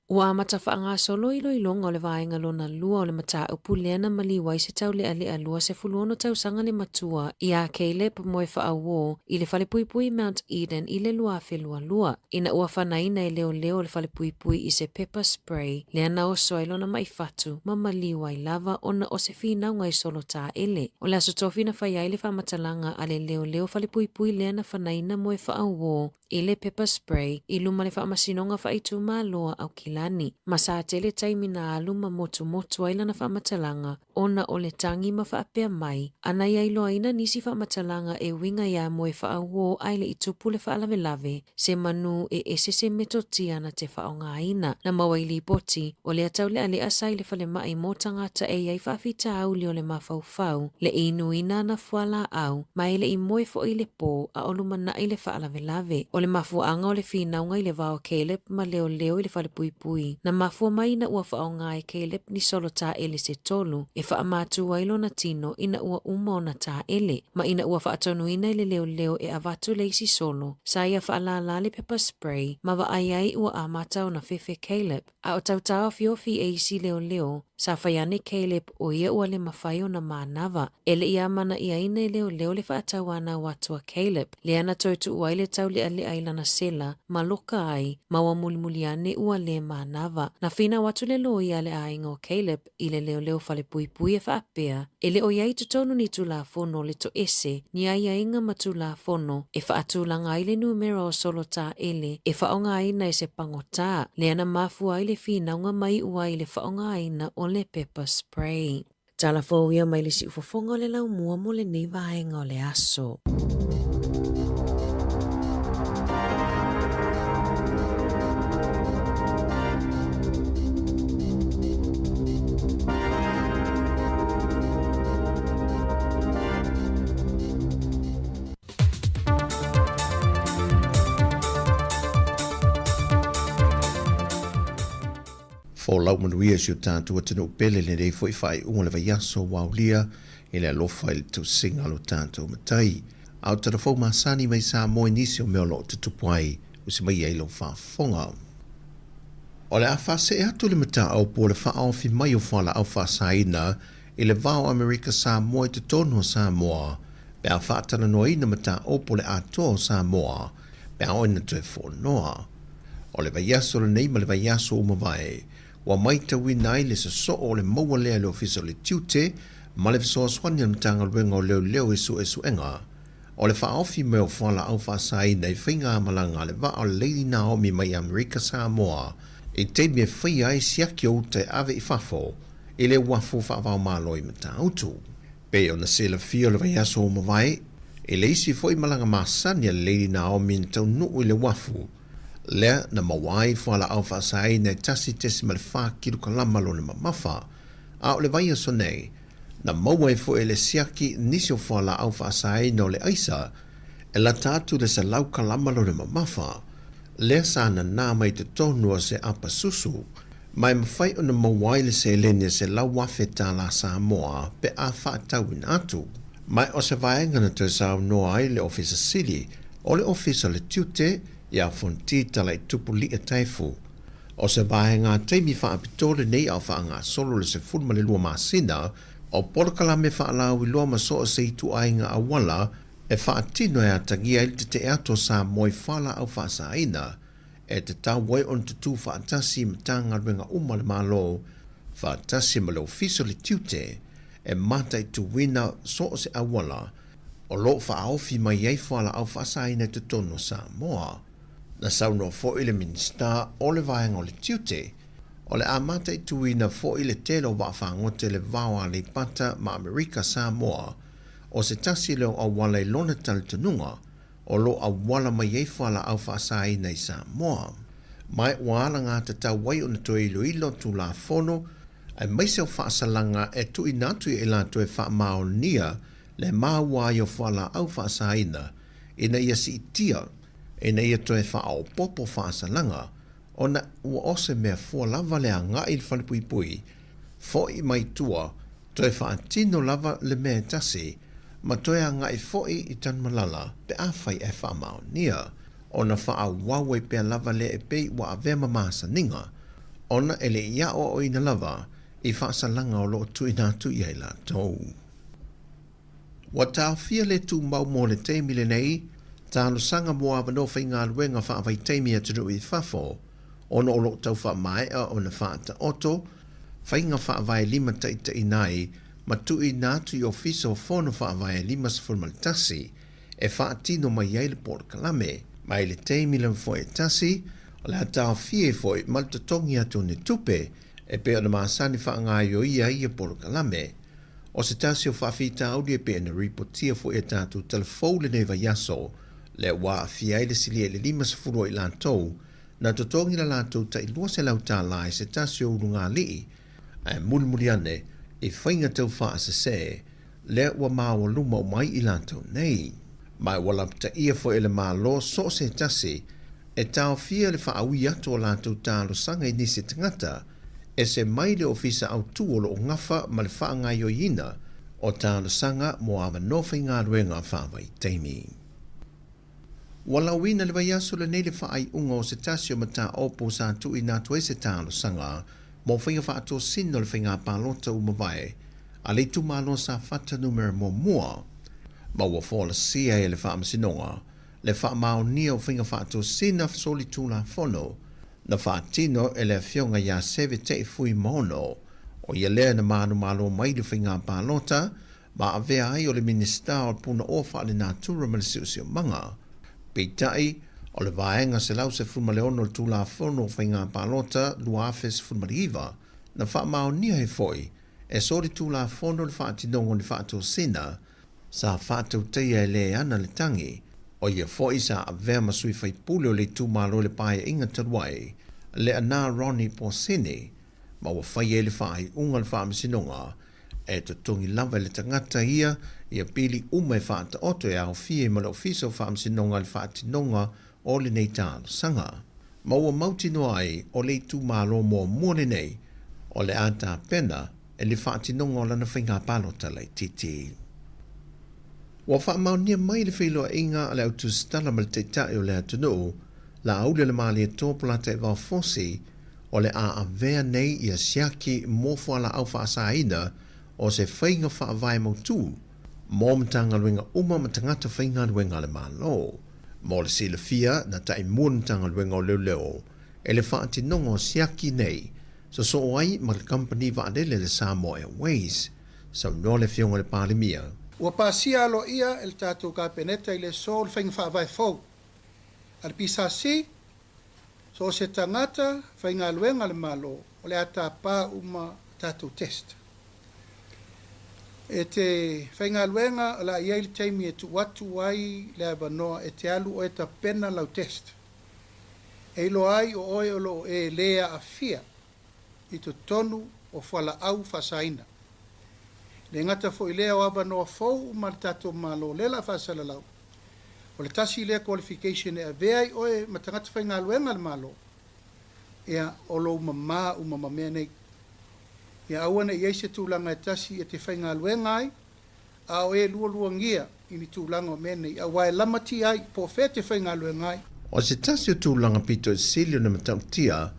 Ua amata faagasolo iloiloga o le vaega lona lua o le mataupu lea na maliu ai se taulealea 26 tausaga le matua iā Caleb Moefaauo i le falepuipui Mount Eden i le 2022 ina ua fanaina e leoleo o le falepuipui i se pepper spray lea na oso ai lona ma'i fatu ma maliu ai lava ona o se finauga i solo taele. O le Aso Tofi na fai ai le faamatalaga a le leoleo falepuipui lea na fanaina Moefaauo i le pepper spray i luma le Faamasinoga Faaitumalo a Aukilani, ma sa tele taimi na alu ma motumotu ai lana faamatalaga ona o le tagi ma faapea mai ana ia iloaina nisi faamatalaga e uiga iā Moefaauo ae le i tupu le faalavelave se manu e ese se metotia na te faaaogaina. Na maua i lipoti, o lea taulealea sa i le falemai mo tagata e i ai faafitauli o le mafaufau, le inuina ana fualaau, ma e le i moe foi i le pō a o lumanai le faalavelave. O le mafuaaga o le finauga i le va o Caleb ma leoleo i le falepuipui, na mafua mai ina ua faaaoga e Caleb ni solo taele se tolu e faamatu ai lona tino ina ua uma ona taele, ma ina ua faatonuina e le leoleo e avatu le isi solo, sa ia faalālā le pepper spray ma vaai ai ua amata ona fefe Caleb. A o tautaofiofi e isi leoleo, sa fai ane Caleb o ia ua le mafai ona manava. E le i amanaʻiaina e leoleo le faatauanau atu a Caleb, lea na toe tuu ai le taulealea i lana sela ma loka ai, ma ua mulimuli ane ua le manava. Na finau atu le loia a le aiga o Caleb i le leoleo falepuipui e faapea, e le o i ai i totonu ni Tulafono le toese, ni aiaiga ma Tulafono e faatulaga ai le numera o solo taele e faaaogaina e se pagotā, lea na mafua ai le finauga mai iu ai i le faaaogaina o le pepper spray. Tala fou ia mai le siufofoga o le laumua mo lenei vaega o le aso. Folau manuia i si o tatou atunuu pele i lenei foi faaiuga o le vaiaso ua aulia i le alofa i le tausiga a lo tatou Matai. A o tala fou masani mai Samoa i nisi o mea o lo o tutupu ai, usi mai ai lau faafofoga. O le a faasee atu le mataupu o le faaofi mai o fualaau faasaina i le va o Amerika Samoa i totonu o Samoa pe a faatalanoaina mataupu o le atoa o Samoa pe a oo ina toe fonoa. O le vaiaso lenei ma le vaiaso ua mavae, ua maitauina ai le sosoo o le maua lea e le Ofisa o le Tiute ma le fesoasoani a le Matagaluega o Leoleo i suesuega o le faaofi mai o fualaau faasaina i faigamalaga a le vaa o le Lady Naomi mai Amerika Samoa i taimi e faia ai siaki o uta e ave i fafo i le uafu faavaomalo i Matautu. Pei ona silafia o le vaiaso ua mavae, i le isi foi malaga masani a le Lady Naomi na taunuu i le uafu, lea na maua ai fualaau faasaina e 1.4 kilokalama lona mamafa, a o le vaiaso nei, na maua ai foi e le siaki nisi o fualaau faasaina o le aisa e lata atu i le 100 kalama lona mamafa, lea sa nanā mai totonu o se apa susu, ma e mafai ona maua ai le seleni e $100,000 tālā Samoa pe a faatauina atu. Ma o se vaega na toe saunoa ai le Ofisa Sili o le Ofisa o le Tiute iā Fonti Talaitupu Li'a Taefu, o se vaega taimi faapitoa lenei a o faagasolo le 12 masina o polokalame faalauiloa ma so o se ituaiga auala e faatino e atagia ai le tetee atu o Samoa i fualaau faasaina e tatau ai ona tutū faatasi i Matagaluega uma a le Malo faatasi ma le Ofisa o le Tiute e mataituina so o se auala o lo o faaofi mai ai fualaau faasaina i totonu o Samoa. Na saunoa foi le Minisita o le Vaega o le Tiute, o le a mataituina foi le tele o vaafagota i le va o Aleipata ma Amerika Samoa, o se tasi lea o auala i lona talitonuga o lo o auala mai ai fualaau faasaina i Samoa. Ma ua alagatatau ai ona toe iloilo Tulafono aemaise o faasalaga e tuuina atu i latou e faamaonia le maua ai o fualaau faasaina ina ia siitia ina ia toe faaopoopo faasalaga ona ua o se mea fua lava le agai i le falepuipui foʻi mai tua Toe faatino lava le mea e tasi, ma toe agai foi i Tanumalala pe afai e faamaonia, ona faaauau ai pea lava lea e pei ua avea ma masaniga. ona e le i aʻoaʻoina lava i faasalaga o lo o tuuina atu i ai latou. Ua taofia le tumau mo le taimi lenei talosaga mo avanoa faigaluega faavaitaimi atunuu i fafo ona o lo o tau faamaea ona faataoto faiga faavae limataitaiina ai ma tuuina atu i Ofisa o Fono Faavae 51 e faatino mai ai le polokalame. Mai le taimi lava foi e tasi, o le a taofia ai foi ma le totogi atu o ni tupe e pei ona masani faagaoioia ai ia polokalame. O se tasi o faafitauli e pei ona ripotia foi e tatou tala fou lenei vaiaso, lea ua aafia ai le silia i le 50 o i latou na totogi la latou tai 200 tala i se tasi o ulugalii, ae mulimuli ane i faiga tau faasese lea ua maoaluma uma ai i latou nei. Ma ua lapataia foi e le Malo so o se tasi e taofia le faaui atu o latou talosaga i nisi tagata ese mai le Ofisa Autu o lo o gafa ma le faagaoioiina o talosaga mo avanoa faigaluega faavaitaimi. Ua lauina le vaiaso lenei le faaiuga o se tasi o mataupu sa tuuina atu ai se talosaga mo faiga faatosina o le faiga palota ua mavae a le itumalo Safata Numera Muamua, ma ua folasia ai e le Faamasinoga le faamaonia o faiga faatosina solitulafono na faatino e le Afioga ia Seve Taifui Maono, ʻo ia lea na manumalo mai i le faiga palota ma avea ai o le Minisita o le Punaoa Faalenatura ma le Siosiomaga. Peitai, o le Vaega 116 o le Tulafono o Faiga Palota 2019, na faamaonia ai foi e solitulafono le faatinoga o ni faatosina sa faatautaia e le ana le tagi, ʻo ia foi sa avea ma sui faipule o le itumalo i le Paeaiga talu ai, le Anā Ronnie Posini, ma ua fai ai le faaiuga a le Faamasinoga e totogi lava e le tagata ia ia pili uma e faataoto e aofia ai ma le Ofisa o Faamasinoga i le faatinoga o lenei talosaga. Ma ua mautinoa ai o le itumalo muamua lenei o le a tapena e le faatinoga o lana faiga palota laitiiti. Ua faamaonia mai le feiloaiga a le autusitala ma le Taitai o le atunuu, Laauli-o-le-Malietoa Polataivao Fosi, o le a avea nei ia siaki mo fualaau faasaina o se faiga faavae mautū mo Matagaluega uma ma tagata faigaluega a le Malo. Mo le silafia, na taimua le Matagaluega o Leoleo e le faatinoga o siaki nei sosoo ai ma le kamupani vaalele le Samoa Airways, saunoa le Afioga i le Palemia. Ua pasia aloaia e le tatou Kapeneta i le aso le faiga faavae fou a le PSC, So o se tagata faigaluega a le Malo o le a tapa uma a tatou test. E te faigaluega o le a i ai le taimi e tuu atu ai le avanoa e te alu oe tapena lau test. E iloa ai o oe o lo o e le aafia i totonu o fualaau faasaina. E le gata foi lea o avanoa fou uma a le tatou Malo lea la a faasalalau. O le tasi lea qualification e avea ai oe ma tagata faigaluega a le Malo, ia, o lou mama uma ma mea nei. Ia aua ne i i ai se tulaga e tasi e te faigaluega ai, a o e lualuagia i ni tulaga o mea nei, aua e lamatia ai po o fea e te faigaluega ai. O se tasi o tulaga pito i sili ona matautia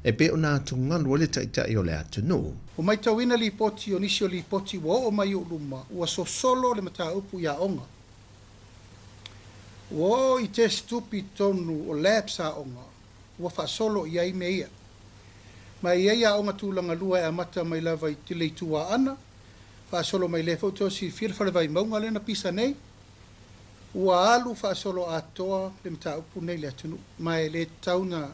e pei ona atugalu ai le Taitai o le atunuu. Ua maitauina lipoti o nisi o lipoti ua oo mai i ou luma, ua sosolo le mataupu i aoga. Ua oo i test tupi tonu o labs aoga ua faasolo i ai mea ia. Ma e i ai aoga tulaga lua e amata mai lava i le itu Aana, faasolo mai lea foi toe silafia le fale Vaimauga lea na pisa nei. Ua alu faasolo atoa le mataupu nei i le atunuu, ma e le tatau na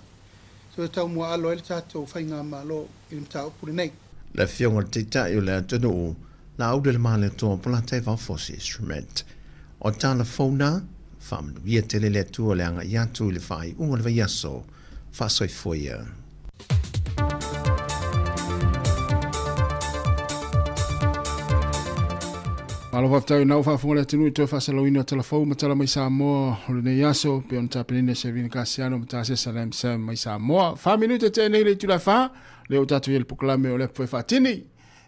toe taumuaalo ai le tatou faigamalo i le mataupu lenei. Le Afioga i le Taitai o le atunuu, Laauli-o-le-Malietoa Polataivao Fosi Schmidt. O tala fou na, faamanuia tele le Atua le agai atu i le faaiuga o le vaiaso. Faasoifua ia. Malo faafetai na faafofoga le atunuu i toe faasalauina o tala fou ma tala mai Samoa o lenei aso pei ona tapenaina e Servina Kasiano ma Tasia Salam Sam mai Samoa. 4 minute teenei le itula e 4, lea ua tatou i ai le polokalame o le apu faatini.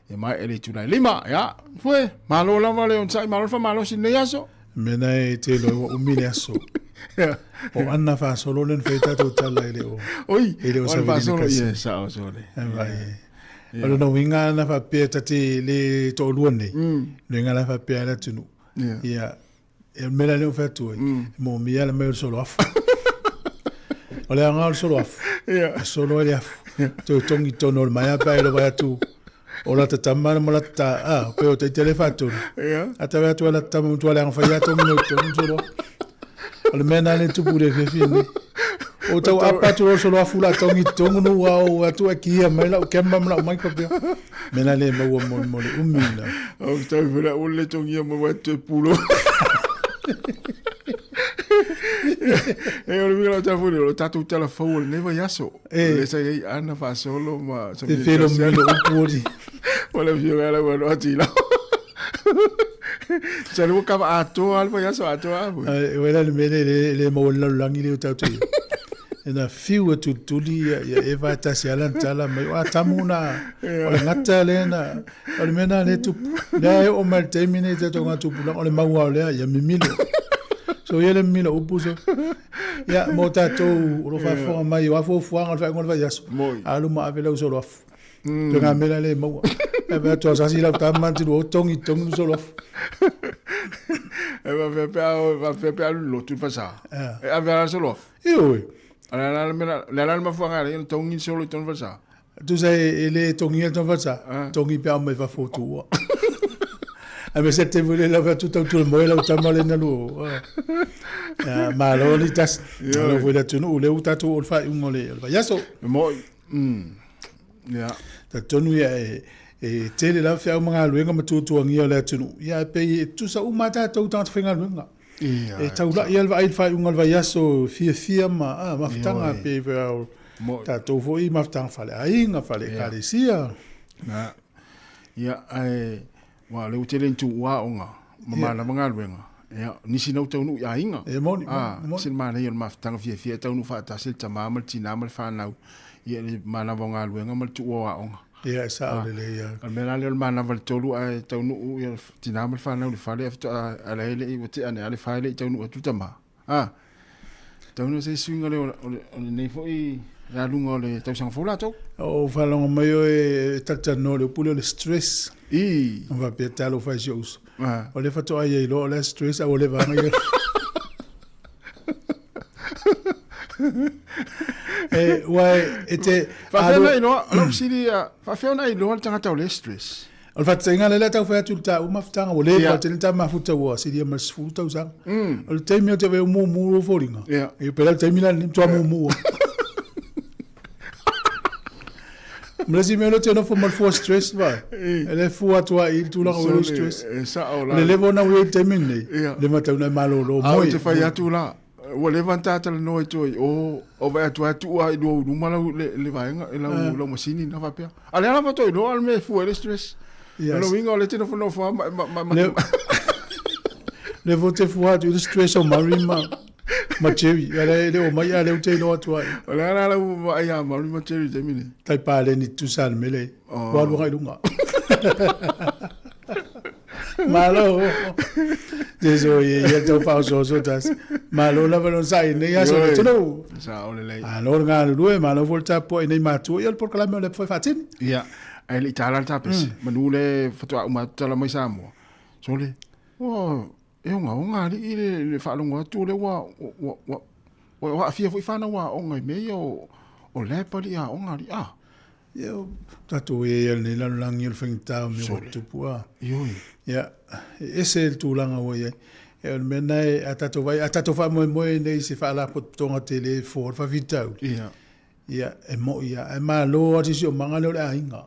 E mai e le itula e 5. Ia, fue, malo lava le onosai, malo le faamalosi i lenei aso. Mea na e te iloa ua umi le aso. O ana faasolo lea na fai ai tatou tala e le o Oi, e le o o le Savilina faasolo, Kasi. ia, sao sole. E vai. O lona uiga ana faapea ta te le toalua nei, le uiga la faapea ai le atunuu. Ia. Ia, e o le mea la lea ua fai atu ai, e moomia le mai o le solo afu. O le aoga o le solo afu, Ia. e solo ai le afu. Toe togi tonu o le maea pe a e lova atu o lata tama ma lata ta, a, pe o taitele faatolu. Ia. A tawe atu ai lata tama matua leaga fai a togi nei tonu solo afu. O le mea na le tupu le fiafia nei. O tau apa atu o solo afu la togi tonu no ua o atu e kia mai lau kema ma lau mai papea. Mea na le maua mo mo le umi la. O tau fela o le tongia mo wa te pulo. E o le mea o tau o tatou tala fou o lenei vaiaso. E. Le sa i ai Ana faasolo ma Te felo milo upu oli. O le afioga la ua noa tila. Sa le ua kava atoa le vaiaso atoa afu. Ai, o ela le mea le le le maua le lalolagi lea o tatou i ai. E na fiu e tulituli ia, ia Eva e tasi ala na tala mai, o Atamu na, o le gata lea na, o le mea na le tupu. Lea e oo mai le taimi nei tatou ngā tupulaga, o le maua o lea, ia mimilo. So ia le mimilo upu so. Ia, mo tatou o lo faafofoga mai, o a fuafuaga o le faaiuga o le vaiaso, Moi. alu ma ave lau solo afu. Toe ngā mea la le maua. E vaai atu a sasi lau tama tino o tongi tongi no solo afu. E va fe pe va fe pe alu lotu fa sa. E ave ala solo afu. Ioe. Ala la me la la mafuanga le tongi solo i tonu fa sa. Tusa e le tongia tonu fa sa. Tongi pe au mai fafo o tuua. A me se te vule lau atu tau tu le moe lau tama le na luo. Malo ni tas. Malo foi le atunuu le u tatou o le faaiuga o le vaiaso. Moi. Ia. Talitonu ia e e tele lava feau ma galuega ma tuatuagia o le atunuu, ia e pei e tutusa uma lava tatou tagata faigaluega. Ia. E taulai lava le vaai i le faaiuga o le vaiaso fiafia ma a mafutaga pei foi o tatou foi mafutaga faleaiga, fale-ekalesia. Ia. Ia, ae Aua o lea ua tele ni tuua aoga ma manava galuega, ia, o nisi na ua taunuu i aiga. E moni, A, moni. ese le manaia o le mafutaga fiafia e taunuu faatasi le tama ma le tina ma le fanau, ia, i le manava o galuega ma le tuua o aoga. Ia, e sao lelei lava. O le mea la lea o le manava i le tolu ae taunuu ia le tina ma le fanau i le fale ae faatoa a la e le i, ua tea ane lava le fa e le i taunuu atu le tama. A, taunuu se suiga lea o lenei foi le aluga o le tausaga fou latou. O faalogo mai oe e talatalanoa i le upu lea o le stress. I. Ona faapea talofa e si ou uso. A. O lea faatoa ia iloa o le a stress a ua leva ona ia. E, ua e te... Faafefea ona iloa, o lau fesili ia, faafefea ona iloa le tagata o lea stress? O le faataitaiga lea o le a tau fai atu i le taua mafutaga, ua leva tele ta mafuta ua silia ma le 10 tausaga. O le taimi ou te vaai mumu lou foliga, e pei la le taimi la lenei matua mumu lava. Ma le isi mea lea ou te nofo ma le fua stress vaai, e le fua atu lava i le tulaga ua i ai lou stress. E sao la. O le level lena ua i ai i le taimi lenei, le matau na e malolo A moe. ou te fai atu la, Ua leva ona ta talanoa i tua i o, o vaai atu lava tuu lava i lua luma lau le, le vaega, lau, lau masini na faapea. A lea lava toi iloa le mea e fua ai le stress. Yes. O le uiga o lea e te nofonofo lava ma, ma, ma, ma, Le, le vou te fua atu i le stress o Murray ma, ma Jerry. Ia le, le o mai a le ou te iloa atu ai. O le a la lau vaai ia Murray ma Jerry i le taimi nei? Tai paleni tutusa le mele. Oh. Ua alu agai i luga. Malo. Jesu ia ia tau faaosooso tasi. Malo lava lona sa'i i lenei aso le atunuu. Sao lelei. Malo le galulue, malo foi le tapuai nei matua. Ia o le polokalame o le foi faatini. Ia, ae le i tala le tapesi. Manu le faatoa uma atu tala mai Samoa. Sole, ua e ogaoga alii le, le faalogo atu lea ua, ua, ua, ua aafia foi fanau aoga i mea ia o, o lab alii aoga alii. Ah. Ia, o tatou i ai i lenei lalolagi o le faigata o mea ua tutupu a. Ioe. Ia, e ese le tulaga ua i ai. E o le mea lena e, a tatou vaai, a tatou faamoemoe nei i se faalapotopotoga tele e fua o le faafitauli. Ia. Ia, e moi lava, ae malo lava le siosiomaga lea o le aiga.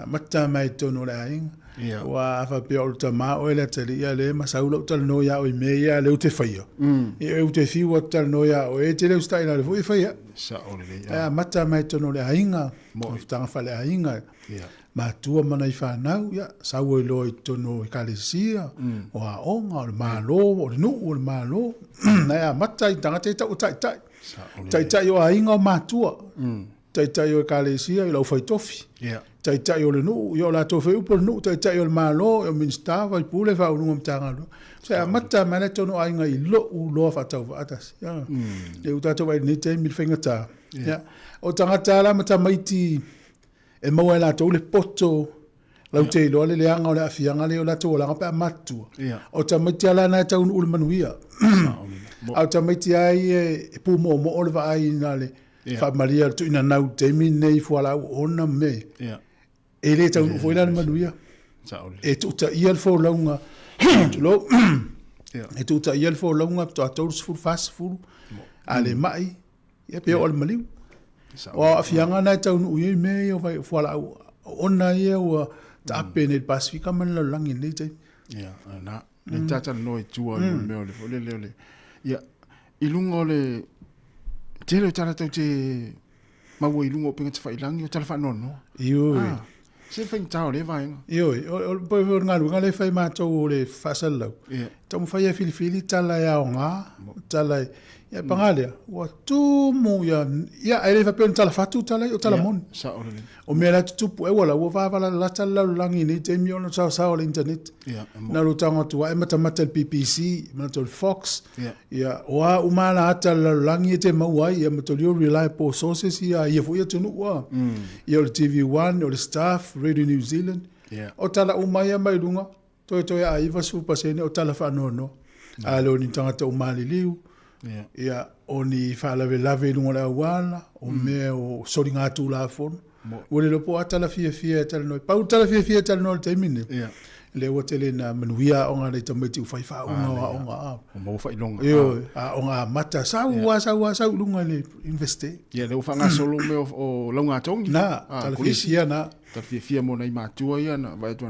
Amata mai i totonu o le aiga. Ia. Aua a faapea o le tama oe le atalii a lea e masau lau talanoa ia oe i mea ia a lea ou te faia. Ia ou te fiu atu talanoa ia oe, e te le usitai la le foi e faia. Sao lelei. Ae amata mai i totonu o le aiga, Moi. mafutaga faaleaiga, Ia. matua ma nai fanau, ia, sau ai loa i totonu o ekalesia, o aoga, o le Malo, o le nuu, o le Malo. Ae amata i tagata e tau o taitai. Sao lelei. Taitai o aiga o matua, taitai o ekalesia i lau faitofi. Ia. Taitai o le nuu, ia o latou foi upu o le nuu, Taitai o le Malo, ia o Minisita, Faipule, Faauluuluga o Matagaluega. Se amata mai lava totonu o aiga i lou loa faatauvaa tasi. Ia, lea ua tatou vaai i lenei taimi i le faigata. Ia, o tagata lava la ma tamaiti e maua e latou le poto laute iloa le leaga o le aafiaga lea i o latou olaga pe a matutua. O tamaiti lava la na e taunuu i le manuia. A o tamaiti lava ia e pumoomoo le vaai na le faamalie o le tuuina nau i le taimi lenei i fualaau oona ma mea ia. E le taunuu foi la le manuia. E tuutaia le folauga, tulou, e tuutaia le folauga faatoa 30, 40, a le mai, ia pe oo i le maliu. O aafiaga na e taunuu i ai mea ia o fualaau oona ia ua taape nei i le Pasefika ma le lalolagi i lenei taimi. Ia, na, le talanoa i tua i le mea o le foi lele o le, ia, i luga o le tele o tala tatou te maua i luga o upega tafailagi o tala faanoanoa. Ioe. Ah, se faigata o lea vaega. Ioe, o le pei o le galuega lea e fai matou o le faasalalau. Yeah. Taumafai e filifili tala e aoga, tala e ia paga lea, ua tumu ia ia e le faapea o ni tala fatu tala ia, o tala moni. Sao lelei. O mea la e tutupu, e ua la ua vavalalata le lalolagi i nei taimi ona o saosao o le internet. Yeah, Na o lou tago atu lava e matamata i le BBC, matamata i le Fox, Yeah. Ia, o a uma lava ata a le lalolagi e te maua ai, ia mataulia o reliable sources ia a ia foi atunuu a. Ia o le TV1, o le Stuff, Radio New Zealand. Yeah. O tala uma ia mai luga, toetoe a 90% o tala faanoanoa. A le o ni tagata ua maliliu, Yeah. ia, o ni faalavelave i luga o le auala, o mea o soligatulafono. Ua le iloa po o a tala fiafia e talanoa ai. Pau le tala fiafia e talanoa i le taimi lenei, yeah. lea ua tele ina manuia aoga a nai tamaiti ua fai faauuga o aoga. Ah. Ua maua faailoga. Ioe, aoga amata, sau yeah. a sau a sau i luga i le universite. Yeah, lea ua faagasolo mea o laugatogi. Na, ah, tala fiafia na. Tala fiafia mo nai matua ia, na vaai atu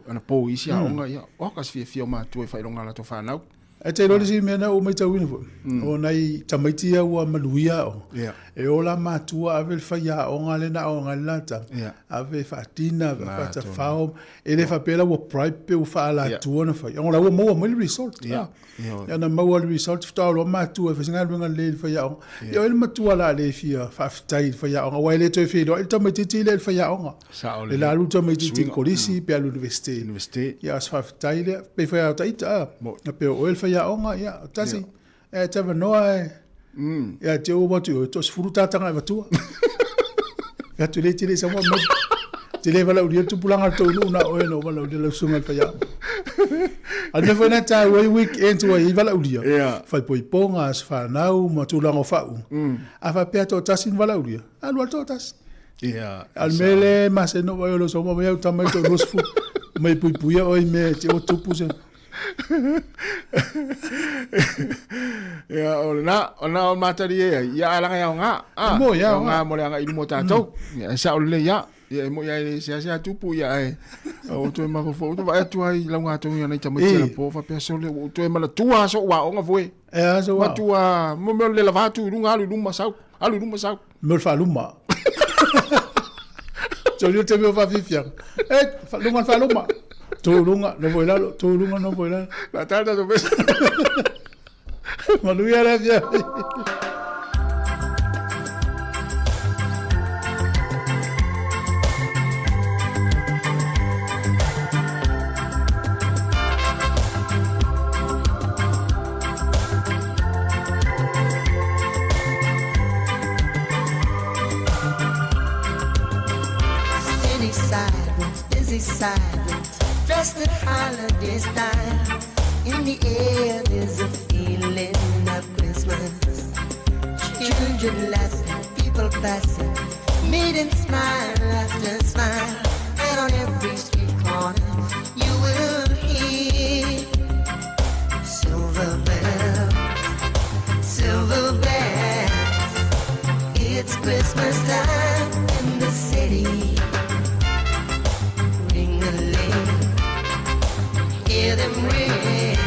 anapo i isi aoga, ia, o ka se fiafia o matua i faailoga a latou fanau. Ae te iloa le isi mea na ou matauina foi, o nai tamaiti ia ua manuia aoga, e ola matua ave le faiaoga lea na aoga ai le lata, ave faadina, ave faatafao, e le faapea la ua bribe pe ua faaalatua ona fai, ona la ua maua mai le result. Ia na maua le result faatoa o loa matua e fai se galuega lelei i le faiaoga. Ia o ai le matua o le a le fia faafetai i le faiaoga, aua e le toe feiloai le tamaitiiti lea i le faiaoga. Sao Le la alu tamaitiiti i le kolisi pe alu i le universite. Ia o se faafetai lea. Pei foi lava o ita, a, na pei o oe le faiaoga, ia, o tasi, e te avanoa e, ia te ua atu i oe, toasefulu ta taga e avatua. Fai atu le te le i samoa mai. Te le valaaulia le tupulaga o le tou nuu na o oe na ou valaaulia lau susuga i le faiaoga. A o le mea foi lena e taua ai weekends ua i ai valaaulia, faaipoipoga, aso fanau ma tulaga o faauuga. A faapea toatasi ni valaaulia, alu lava le toatasi. Ia. A o le mea lea e masani ona ou vaai o le uso mai au tama e toalua sefulu mai puipuia oe i mea e te ua tupu se. Ia, o lena, o lena o matalie ai, ia alaga e aoga. Ah, mo, ia, aoga mo le agai i luma o tatou. Ia, e sao lelei ia. Ia, e moi ai se ase tupu ia ai. O toe mafofo, o vaai atu ai lau ngā ia nei tamaiti na po, faapea sole, o toe manatua aso ua aoga foi. E aso ua. Matua, mo mea o le lava atu i luga, alu i luma sau, alu i luma sau. Mea o le faaluma. Tolu te mea o faafiafiaga. E, luga le faaluma. Tu luga, nofo i lalo, tu luga, nofo i lalo. La tata to pesa. Manuia le afiafi. City sidewalks, busy sidewalks, dressed in holiday style. In the air, there's a feeling of Christmas. Children laughing, people passing, meeting smile after smile. And on every street corner, you will hear silver bells, silver bells. It's Christmas time in the city. Ring-a-ling, hear them ring.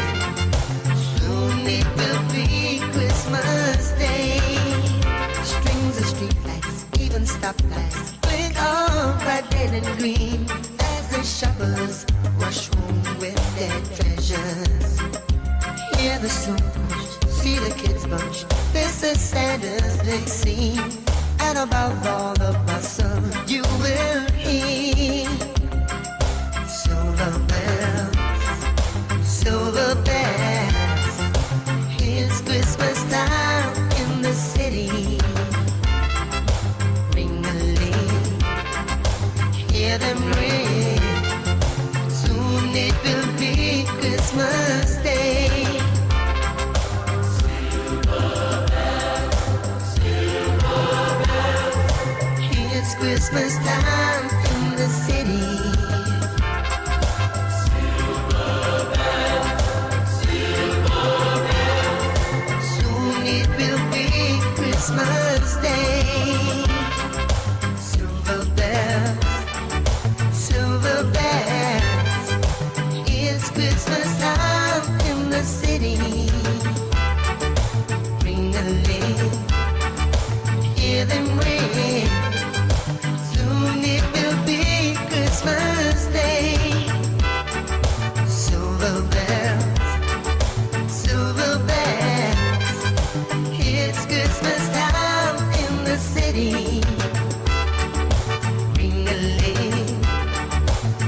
Soon it will be Christmas Day. Strings of streetlights, even stoplights, blink all bright red and green as the shoppers rush home with their treasures. Hear the song, see the kids bunch. This is Santa's big scene, and above all the bustle, you will hear. Christmas time in the city. Soon it will be Christmas Day. Silver bells, silver bells. It's Christmas time in the city. Ring a ling, hear them ring. Soon it will be Christmas Day. Silver bells, silver bells. It's Christmas time in the city. Ring a ling,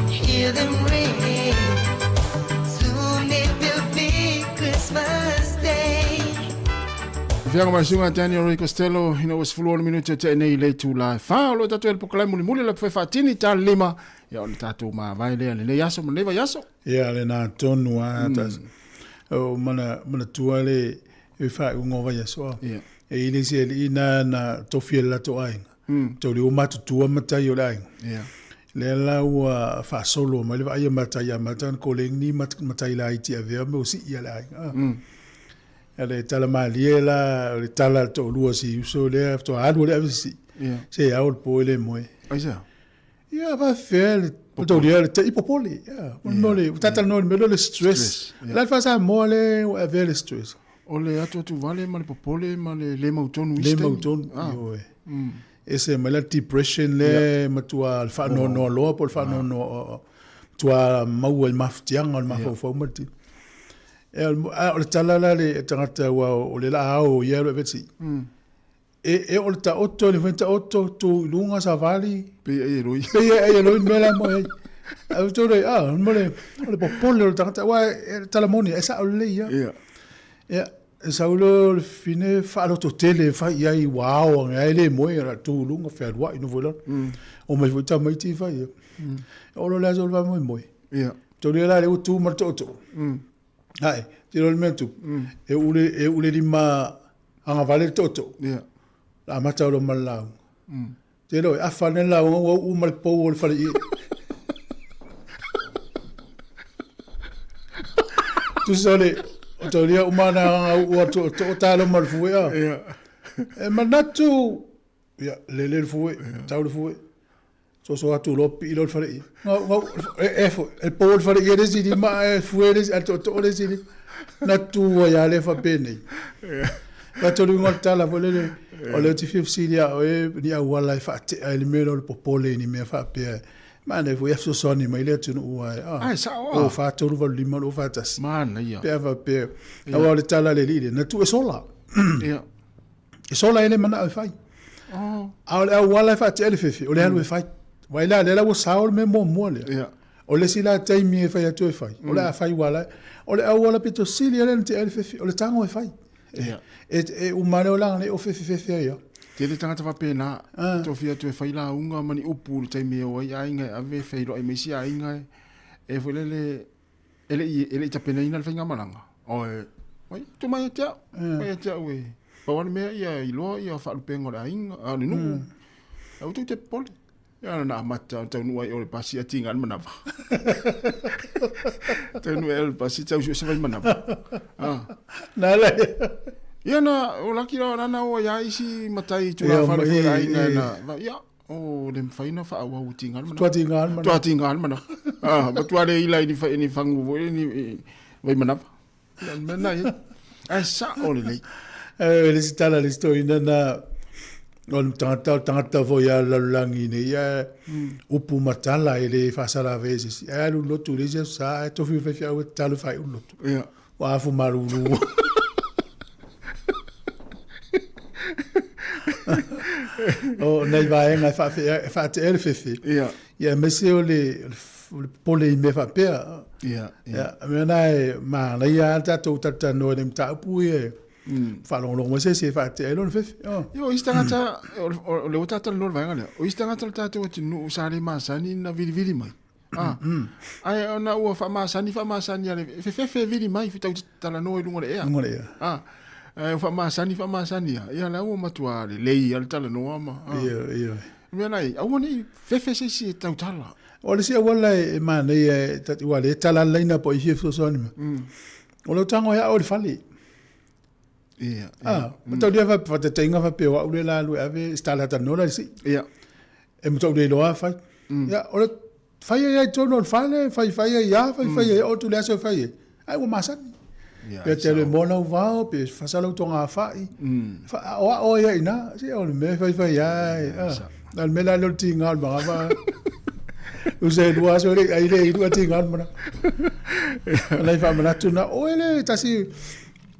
hear them ring. Soon it will be Christmas Day. Fiaga mai suga Daniel Ray Costello ina ua 16 minute o te nei le itula e 4 o lo tatou ele pokalai mulimuli le fai faatini ta lima ia o le tatou mavae lea lenei aso ma lenei vaiaso. Ia le nā tonu a o mana mana tua le e whaunga o vaiaso a. E i le isi alii na na tofi e le latou aiga. Tau le o matutua matai o le aiga. Lea la ua faasolo mai le vaai a matai a matai na koleni ni matai laiti avea me o sii a le aiga. A le tala malie la o le tala a le toalua si uso lea faatoa alu le ave sii. Se ao le po e le moe. Aisea? Ia faafefea le taulia le te popole. Ia, mo le tatalanoa i le mea lea o le stress. O le a le faa-Samoa lea ua avea le stress? O le atuatu vale ma le popole ma le le mautonu i isi taimi. Le mautonu, ioe. Ese mai la depression lea e matua le faanoanoa loa po o le faanoanoa matua maua i le mafatiaga o le mafaufau ma le tino. A o le tala la le tagata aua o le laa ao ia e veti. E e o le taoto le foi taoto tu i luga savali. Pei ai e loi. Pei ai e loi mea la mo ai. A o tole a mo le o le popole o le tagata aua e tala moni e sao lelei ia. Ia. Ia e sau loa o le fine faalototele e fai i ai ua ao age ai le moe a tu i luga fealuai nofo i lalo. O mai foi tamaiti e fai ia. O lo le aso o le faamoemoe. Ia. Tole la le ua tu ma le tootoo. Ae, te iloa le mea na tupu, e ule, e ule lima agavale le tootoo. Ia. La amata loa ma le lauga. Te iloa, e afa ane le lauga ua uu ma le pou o le fale ie. Tusa o le, o taulia uma na aga uu a tootoo talo ma le fue a. Ia. E manatu, Ia, lele le fue, tau le fue. Soso atu loa pii loa le fale ia. Ngau, ngau, e, e, e pou le fale ia le isi lima, e fue le isi, a tootoo le isi lima. Na tu ai a le faapenei. Ka tolu ingoa le tala foi lele, o lea ou te fia fesili ia oe ni auala e faatea ai le mea lea o le popole i ni mea faapea. Manaia foi e fesoasoani mai le atunuu ae, ah, Ae sao lava. 2 4 3 8 5 2 4 1. Manaia. Pe a faapea, aua o le tala a le alii lea, na tuu e sola. Ia. E sola ai le manao e fai. Oh. A o le auala e faatea le fefe, o le alu e fai. Vai la, lea la ua sao le mea muamua lea. Yeah. O le isi la taimi e fai atu e fai. O le a fai ua la. O le auala pito sili lea na tea le fefe, o le tago e fai. Yeah. E, e uma lea o laga nei o fefe fefe ai ia. Tele tagata faapena, Ah. tofia atu e fai lauga ma ni upu i le taimi e o ai aiga e ave e feiloai ma isi aiga e, e foi lele e le i e le i tapenaina le faigamalaga. Oe, mai tu mai ia te au, mai ia te au e pau lava le mea ia iloa ia faalupega o le aiga, a o le nuu. Aua tou te popole. Ia na amata taunuu ai o le pasi a tiga le manava. Taunuu ai o le pasi tau sue se vai manava. Ah. Na le. Ia na o laki la na o ia isi matai tulafale foi le aiga na ia O le mafai ona faaauau e tiga le manawa. Tua tiga le manawa. Tua tiga le manawa. Ah, matua le ila i ni, ni fagu foi ni vai manawa. Ia le mea lena i ai. Ae sao lelei. E le isi tala a le isi toeaina na o le tagata o le tagata foi a le lalolagi nei ae upu ma tala e le faasalavea e se isi. Ae alu i le lotu i le isi aso sa ae tofi le faifeau e tatalo e faaiu le lotu. Ia. Ua afu malulu. O nai vaega e faafea, e faatea le fefe. Ia. Ia aemaise o le, o le popole i mea faapea. Ia, ia. Ia, mea na e manaia lava le tatou talatalanoa i nai mataupu ia e faalogologo mai se isi e faatea ai lona fefe. Oh. Ia, o isi tagata, o lea ua talatalanoa i le vaega lea, o isi tagata o le tatou atunuu sa le masani ona vilivili mai. Ah, ae ona ua faamasani faamasani a le fefefe e vili mai tatou te talanoa i luga o le ea. Luga o le ea. Ah, ae ua faamasani faamasani a, ia la ua matua lelei lava le talanoa ma. Ah. Ia, ia. Mea na i, aua nei fefe se isi e tautala. O le isi auala e manaia e tati ua le tala laina po i fia fesoasoani mai. O lou tago e ao i le fale. Ia. Ah, mataulia fa faataitaiga faapea o au lea la alu e ave se tala talanoa la i le sii. Ia. E matau le iloa fai. Ia, o le fai ai ai i totonu o le fale, fai fai ai a, fai fai ai oo atu i le aso e fai ai. Ai ua masani. Ia, Pe te alu e moa lau vao, pe fasa lau togafai. Fa, o ao ai ai i ina. Se o le mea e fai fai ai. Ah, na o le mea la lea o le tiga o le magava. Usa e lua aso e le i ai le i lua tiga o le manava. O nai faamanatu na, oe le tasi,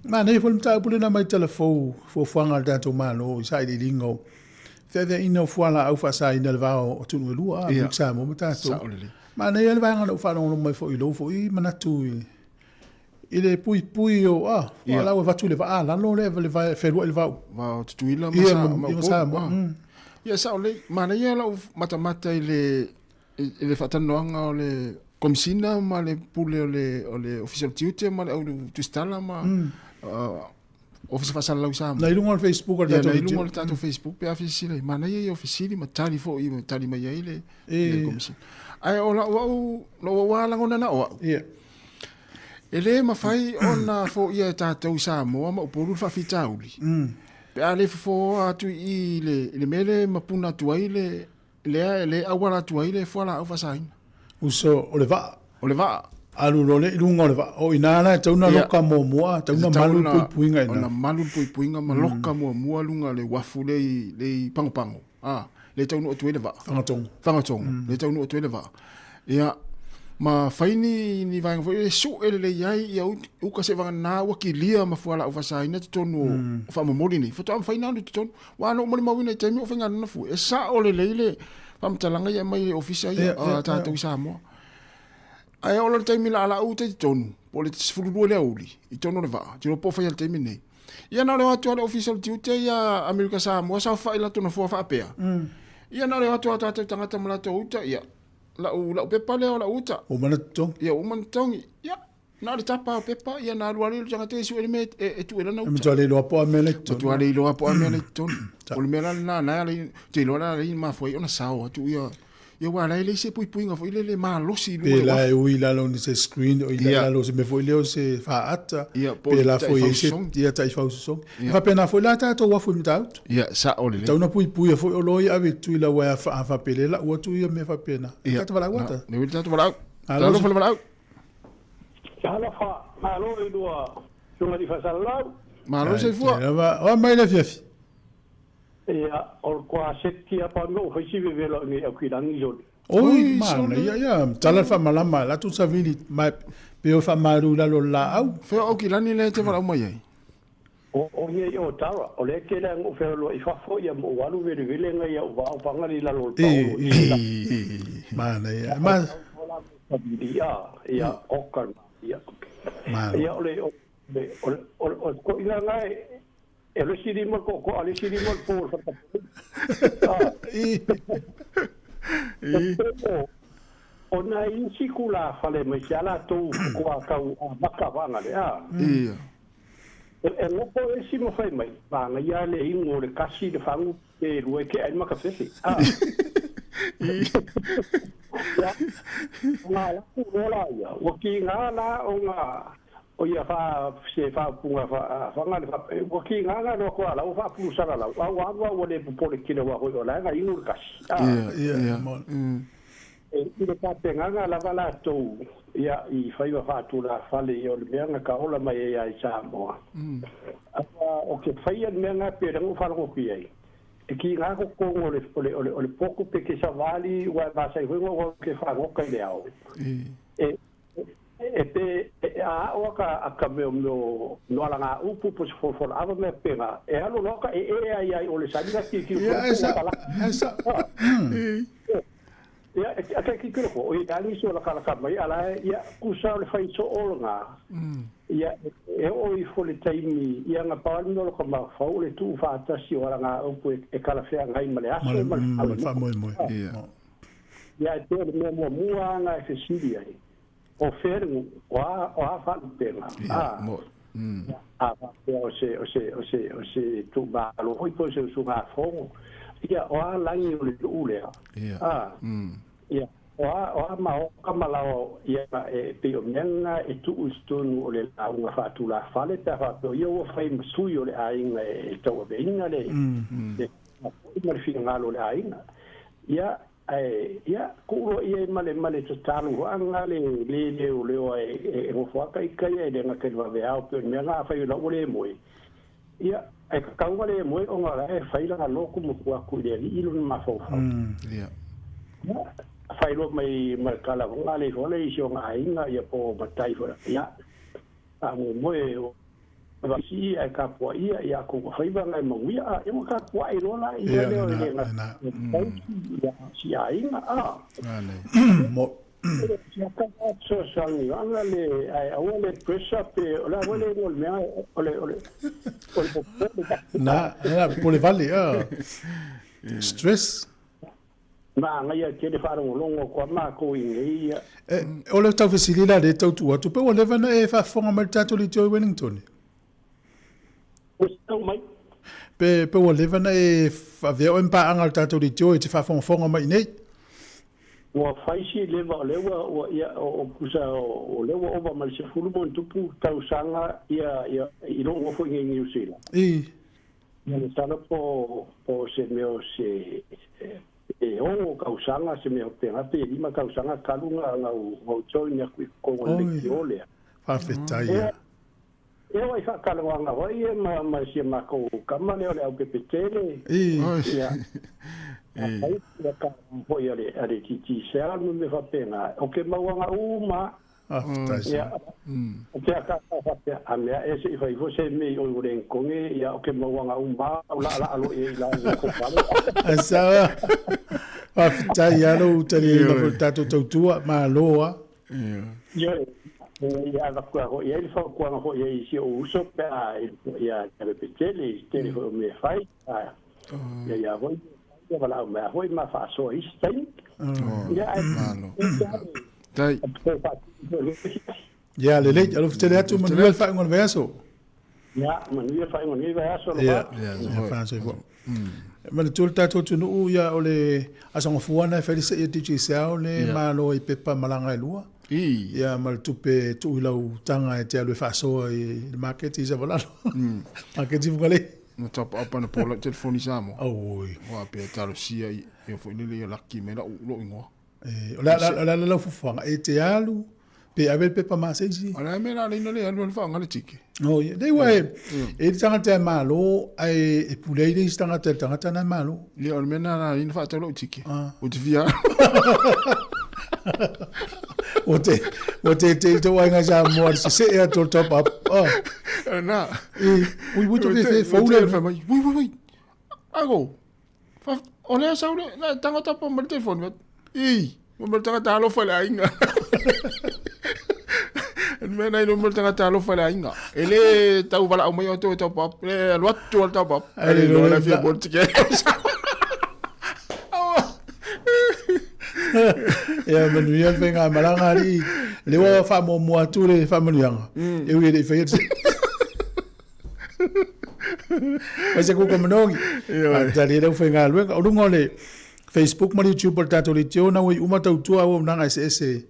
Manaia foi le mataupu lena mai tala fou fuafuaga a le tatou Malo i sailiiliga o feaveaiina o fualaau faasaina i le va o atunuu e lua, Amerika Samoa ma tatou. Sao lelei. Manaia le vaega na ou faalogologo mai foi i lou foi manatu i le puipui o fualaau e avatu i le vaa lalo lea le va e feluai i le va o Va o Tutuila ma Ia, ma ma Upolu. Samoa. Ia, sao lelei. Manaia lau matamata i le i le faatalanoaga o le Komesina ma le Pule o le o le Ofisa o le Tiute ma le au Tusitala ma Ofisa Faasalalau i Samoa. Na i luga o le Facebook a le Ia, tatou na i luga o YouTube. le tatou Facebook pe a fesilisili ai. Manaia ia o fesili ma tali foi ma tali mai ai le le Komesina. Ae o lau au, lou au lava lagona na o au. Ia. E le mafai ona foia e tatou i Samoa ma Upolu le faafitauli. Pe a le fofoa atu i i i le, i le mea lea e mapuna atu ai le, lea e le auala atu ai le fualaau faasaina. Uso, o le vaa. O le vaa. Alu loa lea i luga o le vaa. O i ina la e tatau ona loka muamua, e tatau ona malu le puipuiga i ina. Ona malu le puipuiga ma loka muamua luga o le uafu lea i, lea i Pagopago. A, lea e taunuu atu ai le vaa. Fagatogo. Fagatogo, lea e taunuu atu ai le vaa. Ia, ma fai ni, ni vaega foi e sue lelei ai ia uka seivagana ua kilia ma fualaau faasaina totonu o faamomoli nei. Faatoa mafai ona alu i totonu. Aua na ou molimauina i taimi o faigaluega fua, e sao lelei le faamatalaga ia e aumai e ofisa ia a tatou i Samoa. Ae oo loa i le taimi laalaa uta i totonu, po o le 12 i le aoauli, i totonu o le vaa, ou te iloa po o fai i le taimi lenei. Ia na o le o atu lava o le ofisa o le tiute ia Amerika Samoa saofai i latou nofoa faapea. Ia na o le o atu lava o tatou tagata ma latou uta, ia lau, lau pepa lea o lau uta. Ua uma ona totogi. Ia ua uma ona totogi. Ia, na o le tapa o pepa, ia na alu alu le tagata e sue le mea e tuu ai lana E uta. matua le iloa po o a mea la i totonu. Matua le iloa po o a mea la i totonu. O le mea la lena, na ala ai, ou te iloa la e mafua ai ona sao atu ia, ia aua la e leai se puipuiga foi lele malosi i luga o Pe le la uafu. e ui i lalo o se screen o i Ia. lalo o se mea foi lea o se faata, Ia, po o pe le la foi i ai se taifausosogi. ia taifausosogi. E Ia. faapena foi la tatou uafu i Matautu. Ia, sao lelei. Tatau ona puipuia foi o loa ia ave i Tutuila aua e faapele lau atu ia mea faapena. Ia. Tatou valaau ata. Ne ui le tatou valaau. Malo. Talofa le valaau. Talofa, malo i lua susuga i Faasalalau. Malo soifua. Lava, o mai le afiafi. Ia, o le kuaseti a pa no fai si vevelo ngi au ki langi sole. Oi, mana, ia, ia, tala le faamalama, la tu savili, mai, pe o faamalu i lalo o le laau. Fea o Aukilani lea e te valaau mai ai? O o ia i Otara, o lea ke lea ngo feoloa i fafo ia mo alu velevele nga ia o vao panga i lalo o le paolo. E, mana, ia, ma, Ia, ia, oka, ia. Malo. Ia, o le, o le, o le, o le, o le, ko ina ngai, e le siri mo ko ko ale siri mo po o O nai isi kula fale mai se ala tou kua kau a maka vanga le a. Ia. E ngoko e si mo fai mai, vanga ia le ingo le kasi le fangu e lue ke ai maka fefe. A. Ia, ngā la ku rola ia, ua ki ngā la o ngā, o ia wha, se wha punga wha, whanga le wha, ua ki ngā ngā noa koa la, ua wha pūsara la, ua ua ua ua le pupole kina ua hoi o la, ngā ingo le kasi. A. Ia, Ia, ia. mo- E i le tapenaga lava latou ia i faiva faatulafale ia o le mea na ka ola mai ai ia i Samoa. A o ke faia le mea na pe lengo faalogo ki ai. E ki ngā kokongo o le, o le, o le, o le poku pe ke savali ua e masai hoi ngā ke whangoka i le ao. E, e pe e a o ka a ka meo meo no ala ngā upu po se fofora ava mea penga e alo loka e e ai ai o le sani ka ki ki Ia, e sa, e sa. Ia, e a ki kiro ko, o i tangi so la kala ka mai, ala ia kusa o le whai so o ngā. Ia, e o i fo le taimi, ia ngā pawani no ka mawhau le tu whaatasi o ala ngā upu e kala whea ngai ma le aso Ma le, ma le ma le faamoemoe. Ia. Ia, e te o le mea mua mua anga e fesili ai. O whengu, o a, o a whalupenga. Ia, mo. A whapea o se, o se, o se, o se tūmālo, hoi po se usunga whongo. Ia, o a lagi o le nuu lea. A, ia, o a, o a maoka ma laoa, ia, e pei o mea na e tuu i totonu o le lauga faatulafale pe a faapea o ia ua fai ma sui o le aiga e tauaveina le, le ma le finagalo o le aiga. Ia, ae, ia, tuu loa i ai ma le, ma le tatalo ho'anga le le leoleo e, e gofoaka i kai e le gata i le vaveao pe o le mea na afai o la ua le moe. Ia, e kakauga le moe ona la e fai lana lotu ma tua atu i le alii lona mafaufau. Ia. Ia, fai loa mai ma le tala foga le ifola i si ona aiga ia po o matai foi. Ia, faamoemoe o vaisi ae tapuaia ia kou faiva na e manuia a ia ua tapuai loa la ia Ia, lea o lena, le gata lena. ia si aiga a. Manaia. Mo. Fesoasoani ana le ae aua le pressure pe o le a foi le igoa o le mea o le o le o le popole. Na, na, popole vale, ah. Stress. Manaia tele faalogologo atu a matou i nei ia. E, o le taufesili la lea e tau tuu atu, pe ua leva ona e faafofoga mai i le tatou leitio i Wellington? Ua sau mai. Pe, pe ua leva ona e avea oe ma paaga o le tatou leitio e te faafogafoga mai i nei? Ua fai si leva o lea ua, ua, ia, o, o pusa o, o lea ua ova ma le 10 ma ono tupu tausaga ia, ia, i lou nofo i nei i Niu Sila. I. Ia masalo po, po se mea o se, e 6 tausaga se mea faapena pe 5 tausaga talu na, na ou, na ou join atu i totonu o le Oi. leitio lea. Faafetai. Ia, Ia. ia ua i faatalanoaga foi ia ma, ma si a matou kama lea o le aupepetele. I. Oi. Ia, afai, ia ka foi a le, a le Digicel ma mea faapena. O ke mauaga uma. Faafetai. Ia, o te aka faapea, a mea e se i fai foi se mea i oi o le enkonge, ia o ke mauaga uma, o la la alo i la i ko fale. Ai sawa. Faafetai ia lou taliaina foi le tatou tautua. Malo a. Ia. Ia, ia avatu foi i ai le fautuaga foi i ai i si ou uso pe a ia pepetele i tele foi o mea fai. A, ia ia foi, ia valaau mai foi ma faasoa isi taimi. Ia, ae, Malo. Tai. Ia, lelei. Alofa tele atu, manuia le faaiuga o le vaiaso. Ia, manuia faaiuga o lenei vaiaso. Ia, Ia, ia hoi. faasoifua. Manatua le tatou atunuu, ia, o le aso Gafua na e fai le seia Digicel le malo i pepa malaga e lua. I. Ia, ma le tupe tuu i lau taga e te alu e faasoa i le maketi i Savalalo. Maketi i Fugalei. Na top up ana po lau telefoni Samoa. Oi. Ua pe talosia i ia foi lele ia laki mai lau lou igoa. E, o le a le lau fuafuaga e te alu pe ave le pepa ma se isi. O le a mea la leina le alu alu faaaoga le tike. Oh, ia. Lei ua e, e le tagata e malo, ae e pule ai le isi tagata i le tagata na e malo. Ia, o le mea na la leina faatau lau tike. Ah. Ua te fia alu. Ua te, ua te te i tau aiga i Samoa le sesee atu o le top up. Oh. Na. E, ui ui te fe fou le. Fai mai, ui ui ui. Ago. O lea sau le, na tagata pa ma le telefoni. I, ma le tagata alofa le aiga. Le mea na ilo ma le tagata alofa le aiga. E le tau valaau mai o toe top up. Le alu atu o le top up. Ai, le le lo le le fia na. mo le tike. Ia manuia le faigamalaga alii. Le ua faamuamua atu le faamanuiaga. E ui e le i faia le se. Mai se kuka manogi. Tali e lau faigaluega. O luga o le Facebook ma le YouTube o le tatou leitio na ua i uma tautua auaunaga eseese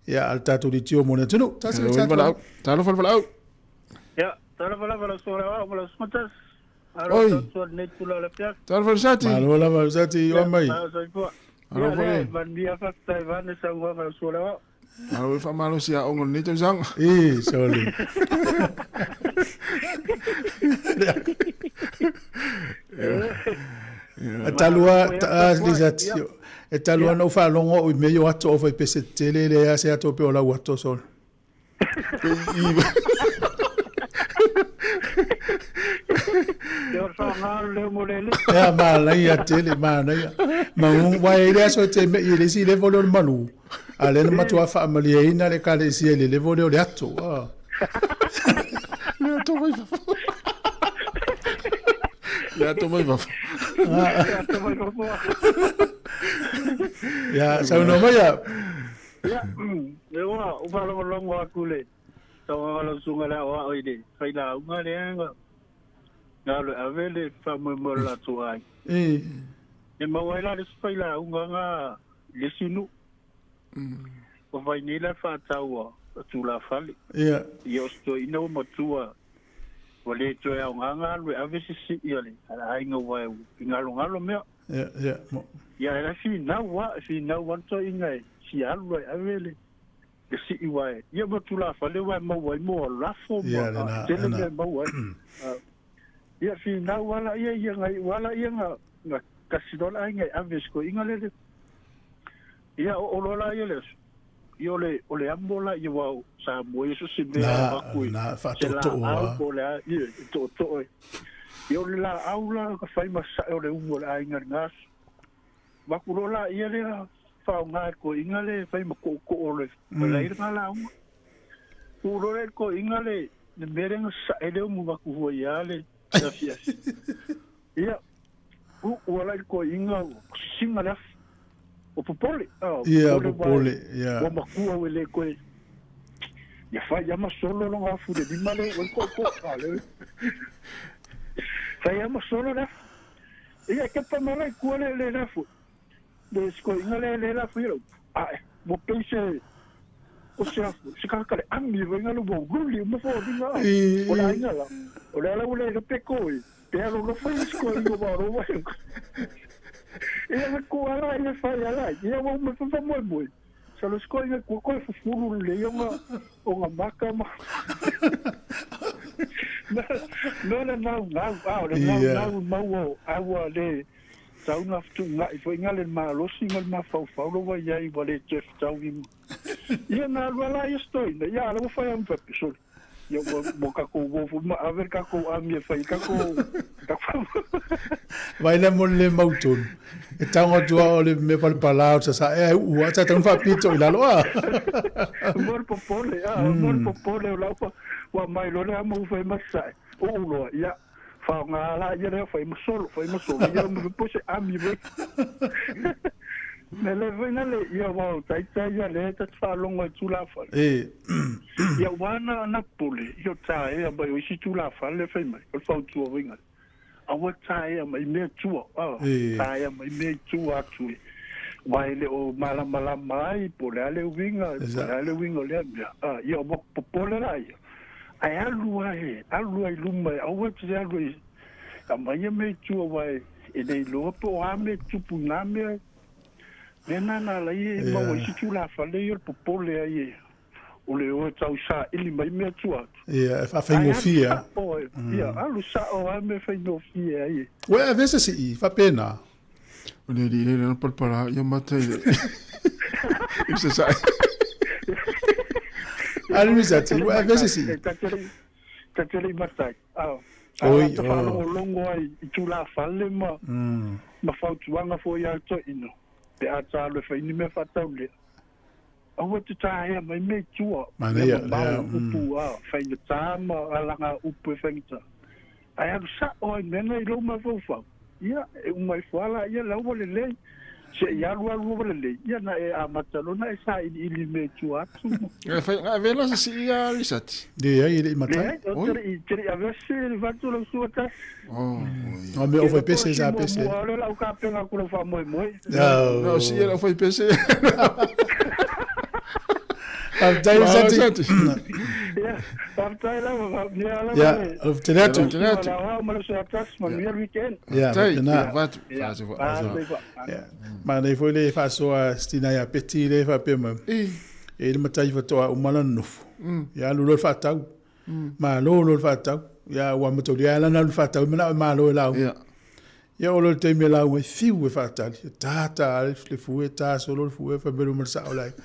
ia a le tatou leitio mo le atunuu. Tasi le tatou. Valaau. Talofa le valaau. Ia, talofa lava lau susuga le ao ma lau susuga Tasi. Alo Oi. tautua lenei tula o le afiafi. Talofa le Sati. Malo lava Sati oa mai. Malo soifua. Alo Ia, foi. lea, manuia faafetai vaeane saunoaga lau susuga le ao. Alo e faamalosi aoga o lenei tausaga. E, sole. E talu a, a le Sati. E talu ana ou faalogo au i mea i o ato au faipese tetele e leai lava se ato pei o lau ato sole. Ia, o le faaaoga leo mo le alii. Ia, manaia tele, manaia. Magu, aua e i ai le aso e te mei i le isi level lea o le malu, a o lea na matua faamalieina le Ekalesia i le level lea o le ato. Ah. Le ato mai fafo. Le ato mai fafo. Ia, ato mai fafo. Ia, saunoa mai ia. Ia, e ua, ua faalogologo atu le saunoaga lau susuga le aoao i le failauga lea na alu e ave le faamoemoe o le latou aiga. E. E maua ai la le isi failauga ga i le isi nuu. Ua fai nei la le faatau a tulafale. Ia. Ia o si toeaina ua matua ua le toe aoga ga alu e ave se sii a le aiga aua e galogalo mea. Ia, ia. Mo. Ia e la finau lava, e finau lava le toeaina e fia alu loa e ave le le sii aua e ia ma tulafale aua e maua ai moa lafo ma Ia, lena, tele lena. mea e maua ai. Ia finau lava laia ia na iu lava laia na na tasi loa le aiga e ave i si toeaina lele. Ia oo loa laia i le aso, ia o le o le amo la ia aua o Samoa ia so o se mea e Na, avatu i na, se faatootoo laau lava. po o le a, ia e tootoo e. Ia o le laau la na fai ma sae o le umu o le aiga i lena aso. Avatu loa laia lea faaaoga e le toeaina le fai ma tootoo o le lai lena lauga. Tuu loa lea i le toeaina le le mea lea na sae le umu avatu fua ia le afiafi. Ia, uu ala i le toeaina sisina le afi. O popole, Ia, popole popole, ia. ua matua ua le toe ia fai lava ma solo lona afu i le lima lea ua i le tootoo. Fai lava ma solo le afu. Ia, e kepa mai la i tua le le afu. Le si toeaina lea le afu i lau. Ae, ua pei se o se afu, se tagata le ami foi le ua luli uma foliga o le aiga la. O le ala ua le pe ko i. Pe alo lo fai si toeaina ua ro wai. Ia na ko ala ia fai ala. Ia ua uma fa moe moe. Sa lo si toeaina ko ko fufulu le ia nga o nga maka ma. No le nau nau, a o le nau nau mau o aua le tau na fetuunai foi nga le malosi ma le mafaufau lo ua iai ua le toe fetaui ma. Ia na alu ala ia stoina, ia ala ua fai au faapea, sole. Ia ua ua kakou uo foi ma ave le kakou ami e fai kakou kakou. Vai le mo le mau tonu. E tago atu a o le mea palepala o sasa e uu a sa tau faapito i lalo a. Mo le popole, a mo le popole o lau ua mai loa le amo ua fai ma sae. Uu loa, ia faaaoga la ia lea fai ma solo, fai ma solo, ia ma po se ami foi. Me le foi na le ia ua o taita ia le ta te faalogo i tulafale. E. Ia ua na na pule, ia taea mai o isi tulafale fai mai, o le fautua foi ngale. Aua taea mai mea tua, a, taea mai mea i tua atu e. Aua e le o malamalama ai po o le a le uiga, po o le a le uiga o lea mea. A, ia ua popole la ia. Ae alu lava e, alu lava i luma e aua e te alu e aumai ia mea i tua aua e le iloa po o a mea e tupu i na mea. Mea na na ala ai e maua ai se tulafale ia o le popole ai e o le o e tau saili mai mea tua atu. Ia, e faafaigofie lava. Ia, alu sao lava mea faigofie ai e. Ua e avea se sii faapena? O le alii lea na palapala ia mata i le i le sasae. Ali Rizati, ua e avea se sii? Ta te le i matai. Oi, A ta faalogologo ai i tulafale ma ma fautuaga foi a le toeaina pe a ta alu e fai ni mea faataulea. Aua te taea mai mea i tua, mea mamao, upu a faigata ma alaga upu e faigata. Ae alu sao ai mea na i lou mafaufau, ia, e uma ifo lava laia la ua lelei. Se i alu alu ua lelei, ia na e amata loa na e sailiili mea i tua atu. E fai, na avea la se sii a Risati? Leai, e le i matai. Leai, o te le i, te le i avea se sii, vaeatu lau sua tasi. Oh, O mea o fai pese sa pese. Mua o le lau kapena ku lau faamoemoe. Na o sii e lau fai pese. Faafetai Risati. Ia, faafetai lava, faamanuia lava. Ia, tele atu. Tele atu. Ma le tasi, manuia le weekend. Ia, faapena. Vatu. Manaia foi le faasoa Stina ia Peti le faapea mai. E le matai faatoa uma lana nofo. Ia alu loa le faatau. Malo loa le faatau. Ia ua mataulia lava lana alu faatau, manao e malo e lauga. Ia. Ia oo loa i le taimi e lauga ai, fiu e faatali. E ta ta le fue, ta solo le fue, fai mai loa ma le sao o le aiga.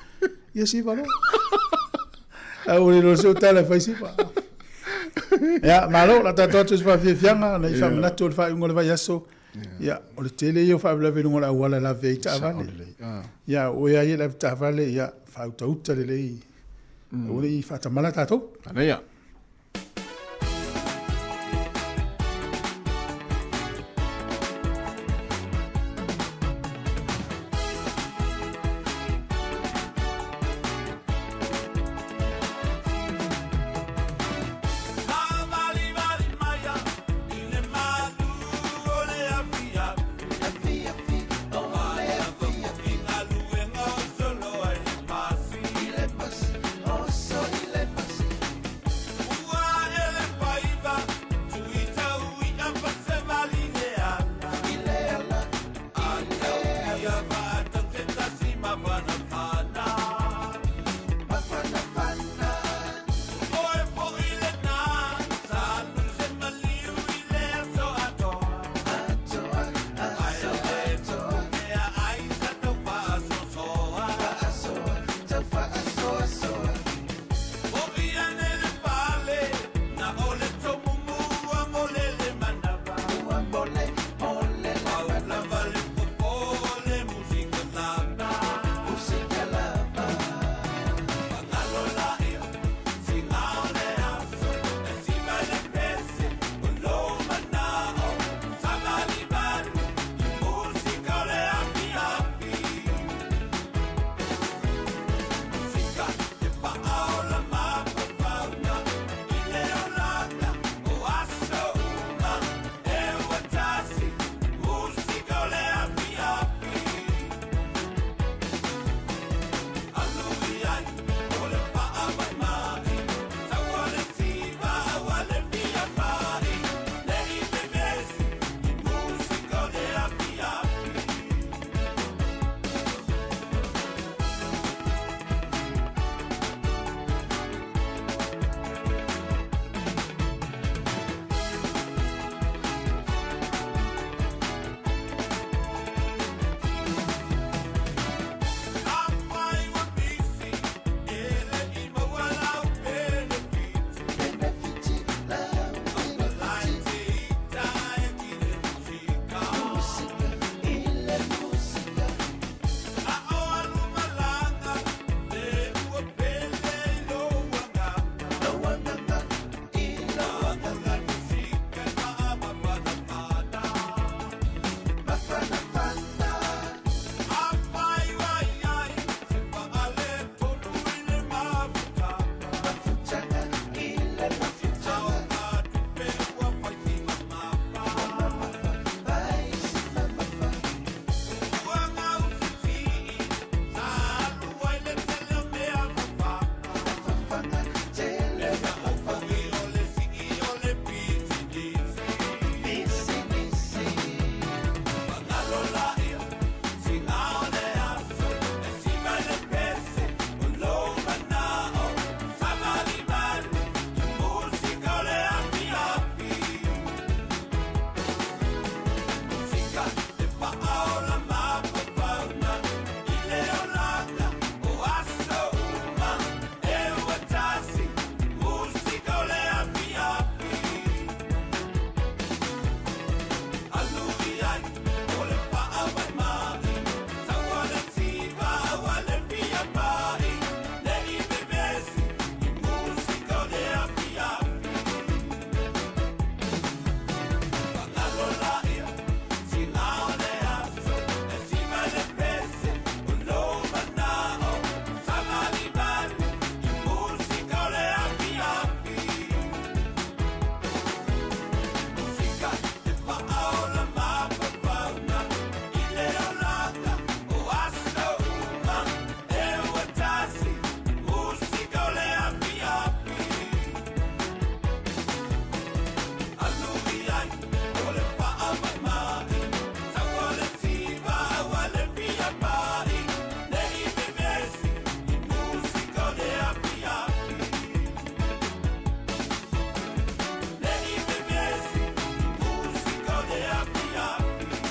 Ia siva loa. Ae ua le iloa se o tala e fai siva. Ia, malo, o le a tatou atu i se faafiafiaga, na i faamanatu o le faaiuga o le vaiaso. Ia, o le tele ia o faalavelave i luga o le auala e lave ai taavale. Ia, o oe lava ia e lave taavale, ia, faautauta lelei. Aua ne i faatamala tatou. Manaia.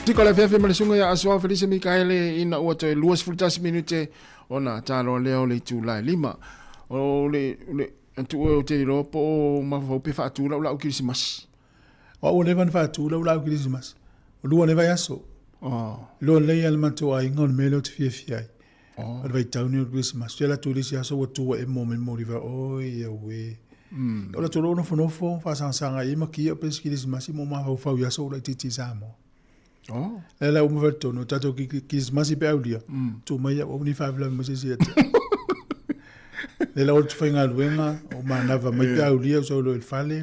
Tiko le fefe ma le suga ia Asoa Felise Mikaele ina ua toe 21 minute ona taloa lea o le itula e lima. O le, le, atu oe o te iloa po o mafaufau pe faatu lau lau Kirisimasi. O au ua leva ona faatu lau laau Kirisimasi. O lua nei vaiaso. Oh. Iloa lelei lava le matou aiga o le mea lea ou te fiafia ai. Oh. O le vaitau lenei o le Kirisimasi. Te alu atu i le isi aso ua tu ae mo mai moli fai, oi auē. O le atu loa nofonofo, faasagasaaga i ai makia pe isi Kirisimasi mo mafaufau i aso ua laitiiti i Samoa. Oh. Le la uma fai tonu, tatou Kirisimasi pe aulia, tu mai au au ni faalavelave mai se isi ia te au. Le la o le faigaluega, o manava mai pe aulia, o sau loa i le fale,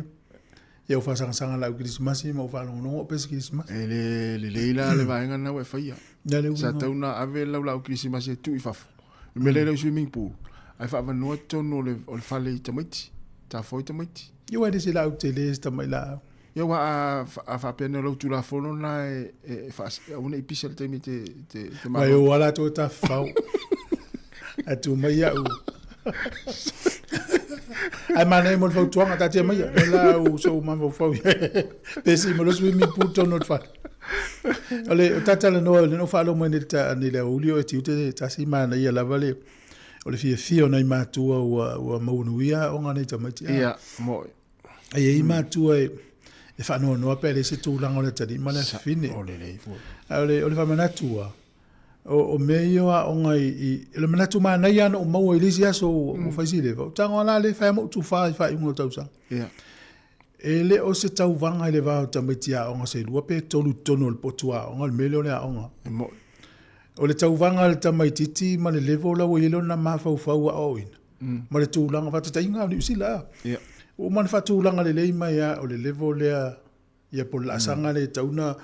ia ua faasagasaga lau Kirisimasi ma ua faalogologo pe se Kirisimasi. E le lelei la le vaega lena ua e faia. Ia le Sa uiga. tau na ave lau laau Kirisimasi e tuu i fafo. Le mea lea e le o swimming pool, ae faavanoa totonu o le, o le fale i tamaiti, tafoe tamaiti. Ia ua e le se laau tele se tamai laau. Ia aua a, a faapea nei o lau Tulafono lena e, e, e faas, aua ne i pisa i le taimi e te, te, te Mai malo. o a latou e tafafao. Ae tu mai au. Ae manaia mo le fautuaga, taatia maia. Lea la au sou mafaufau i ai. Pe sii ma le swimming pool tonu o le fale. O le o tatalanoa, o le na ou faalogo mai nei i le ta, nei le aoauli o e tiute tasi manaia lava le, o le fiafia o nai matua ua, ua mauanuia aoga a nai tamaiti. Ia, mo'i. Ai e i matua e, e faanoanoa pe a leai se tulaga o le atalii ma le afafine. O lelei foi. Ae o le, o le faamanatu lava, o, o mea ia o aoga i, i, o le manatu manaia lava na ou maua i le isi aso ua mm. fai si leva, ou tago lava la lea e fai ma ou tufa i faaiuga o le tausaga. Yeah. E le o se tauvaga i le va o tamaiti aoga se lua pe tolu i totonu o le potu aoga, o le mea lea o le aoga. E mo'i. O le tauvaga a le tamaitiiti ma le level la ua i ai lona mafaufau aoaoina, mm. ma le tulaga faataitaiga o Niu Sila. Yeah. Ua uma ona faatulaga lelei mai lava o le level lea ia po o le laasaga mm. lea e tatau ona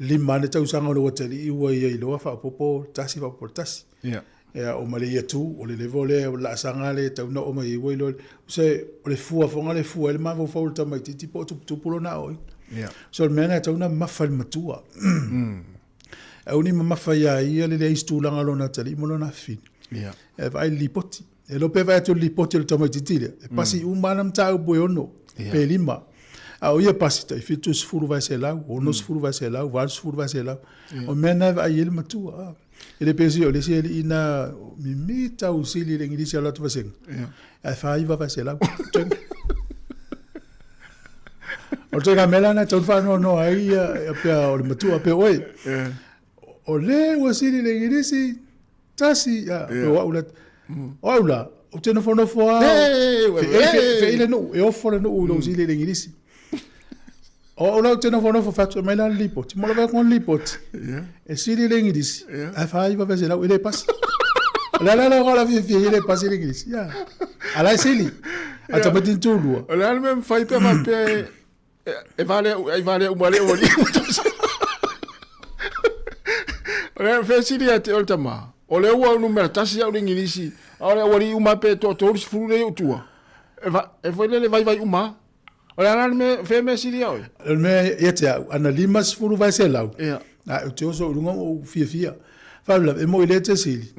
lima ane tausaga o lou atalii ua ia iloa faaopoopo tasi faaopoopo tasi. Yeah. Ia, o ma le year 2, o le level lea, o le laasaga lea e tatau ona oo mai ai ua iloa. Se, o le fua foga le fua ai le mafaufau o le tamaitiiti po o tuputupu lona aoaoina. Yeah. So o le mea lena e tatau ona mamafa i le matua. Aua ne i mamafa ia ia le leai se tulaga o lona atalii ma lona afafine. Yeah. E vaai i le lipoti. E iloa pe vaai atu i le lipoti a le tamaitiiti lea, e pasi uma lava ana mataupu e ono, Yeah. pe lima. A o ia pasi tai 70%, 60%, 80%. O mea na e vaai ai le matua. Ah. E le pesi o le isi alii na mimita usili i le Igilisi a lo latou vasega. Yeah. Ae 49%. O le ituaiga mea la lena e tatau ona faanoanoa ai ia pea o le matua pea oe. Yeah. O le ua sili le Igilisi, tasi, ia, yeah. o au la. O au la, ou te nofonofo lava. Hey, hey, Fei le nuu, e ofo le nuu i lou sili i le Igilisi. O au la ou te nofonofo fai atu, aumai la le lipoti. Mo lava le lipoti. Yeah. E sili le Igilisi. Yeah. Ae 49%, e le pasi. O le ala lea o la fiafia e le pasi le Igilisi. Yeah. A la e sili. A tamaiti ni tulua. O le a le mea mafai pe a faapea e e valea e valea uma le ua lima tausaga. O le fesili ia te oe le tama, o lea ua numera tasi au i le Igilisi, a o le aualii uma pe toa-30 lea i ou tua. E va, e foi lele vaivai uma. O le a la le mea, fea mea sili ia oe? O le mea ia te au, ana 50 vae selau, Ia. a ou te oso i luga ma ou fiafia. Faalavelave, e moi lea te sili.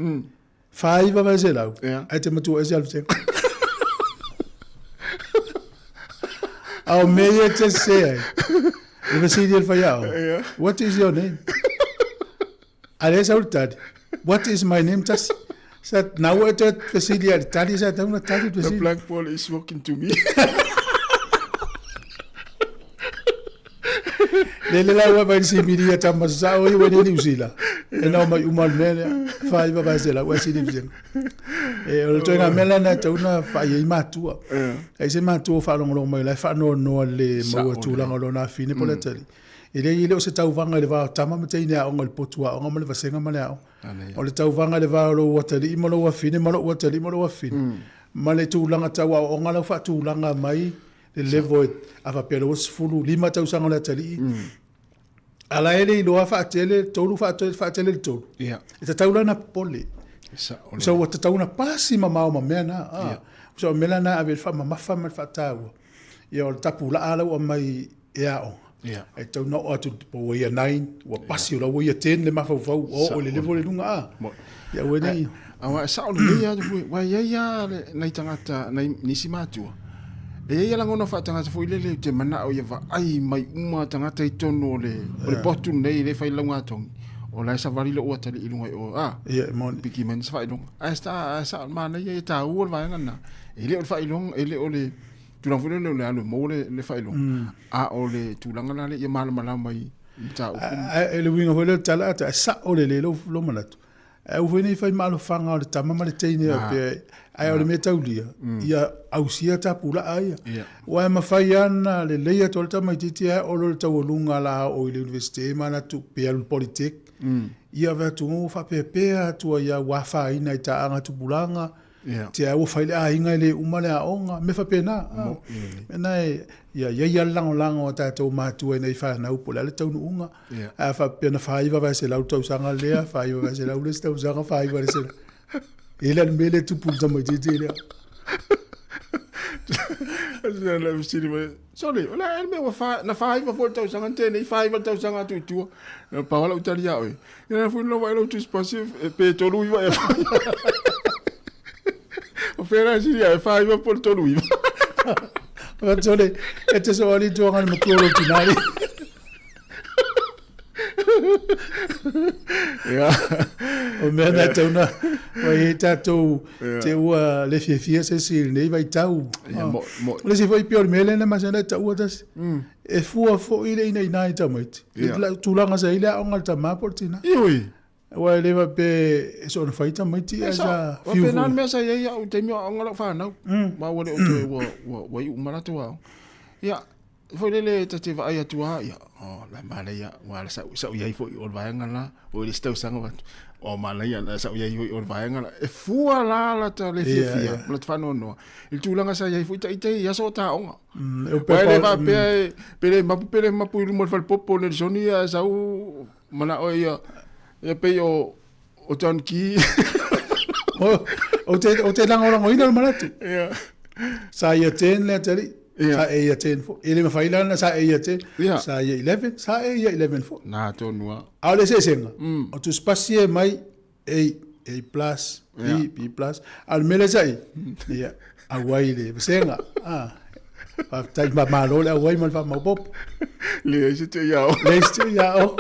49 vae selau, Ia. ae te matua ese alu tega. A o mea ia te sese ai. Le fesili e le faiaoga, Ia. What is your name? A lea e sau le tali, What is my name tasi? Sa, na ua e toe fesili a le tali, sa tatau ona tali le The fesili. blackboard is talking to me. Le le la ua vai le simili ia tama sa o ia ua Niu Sila. E nao mai uma le mea lea, whaiwa vai se la ua sili visenga. E o le toenga mea lea na tau na whai ai matua. Ai se matua whaalongolongo mai lai whaanoanoa le maua tulaga o lona afine po le tali. E leai e le o se tauvaga i le va o tama ma teine aoga i le potu aoga ma le vasega ma le aoga. O le tauvaga i le va o lou atalii ma lou afine ma lou atalii ma lou afine. Ma le tulaga tau aoaoga lau faatulaga mai le level e a faapea le 25 tausaga o le atalii. A la e le iloa faatele tolu faatele le tolu. E tatau la ona popole. So ua tatau ona pasi mamao ma mea na. So o mea la na ave i le faamamafa ma le faataua. Ia o le tapulaa la ua aumai e aoga. E tatau ona oo atu po ua year 9, ua pasi o la ua year 10 le mafaufau, ua oo i le level i luga a. Ia aua nei. Aua e sao lelei lava foi, aua e i ai lava nai tagata, nai nisi matua, e i ai lava lagona faatagata foi lele ou te manao ia vaai mai uma tagata i totonu o le, o le potu lenei lea e fai laugatogi, o la e savali lou atalii i luga i o, a, Ia, e moni. piki mai se faailoga. Ae sa, ae sa, manaia ia taua le vaega lena. E le o le faailoga, e le o le tulaga foi lele o le alu e maua le, le faailoga, a o le tulaga la lea ia malamalama i mataupu. Ae le uiga foi lea o le tala ata, e sao lelei lou, lou manatu. Ae aua foi ne i fai maalofaga o le tama ma le teine pea, ae o le mea taulia, ia ausia tapulaa ia. Aua e mafai lava ona lelei atu ai le tamaitiiti ae oo loa i le taualuga la oo i le Universite ma ana tupe alu i le Polytech, ia vaai atu ua faapeapea atu ai lava ua afaina i taaga tupulaga, Te au fai le aiga e le uma le aoga, mea faapena. Mea na e, ia i ai lava le lagolago a tatou matua i nai fanau po o le a le taunuuga. Ae a faapea na 49 le tausaga lea, 49 le isi tausaga, 49 le isi. E le mea lea e tupu i le tamaitiiti lea. Sorry, o le a ea le mea ua fa, na 49 foi le tausaga na tenei, 49 le tausaga atu i tua. Na pau lau tali ia oe. Ia na fui lava i lau tusi pasi pe tolu iva e whai. O whera e siri e whaiva po le tolu iva. Whakatole, e te so ali tuanga ni matua lo tinari. Ia. O mea nā tauna, Ua i ai tatou te ua le fiafia se isi i lenei vaitau. Ia, mo, mo. O le isi foi pei o le mea lea na masani ai taua tasi. E fua foi le inaina i tamaiti. Ia. Le tulaga sa i ai le aoga a le tama po o le tina. Ioe. Aua e le faapea e soona fai tamaiti ae sa Ua fiu pena foi. le mea sa i ai au i taimi o aoga lau fanau. Ma ua le o toe ua, ua, ua iu uma latou aoga. Ia, foi lele ta te vaai atu lava, ia, oh, la manaia, ua la sau, sau i ai foi o le vaega la, o i le isi tausaga fai atu, oh, manaia, la sau i ai foi o le vaega la. E fua la lata le fiafia, ma lata faanoanoa. I le tulaga sa i ai foi ita i aso o ta aoga. E Ua e le faapea e, pe le mapu, pe le mapu i luma o le falepopo o Nelisoni ae sau manao ia, ia pei o, o John Key. Ou te, ou te lagolagoina le manatu. Ia. Sa ia 10 le atalii. Ia. Sa e ia 10 foi. E le mafai la ona sa e ia 10. Ia. Sa ia 11, sa e ia 11 foi. Na tonu lava. A o le eseesega, o tusipasi e mai A, A plus, B, Ia. B plus. A o le mea lea sa i, ia, auai le vasega. Ah. Faafetai ma malo le auai ma le faamaopoopo. Leai se te iao. Leai se te iao.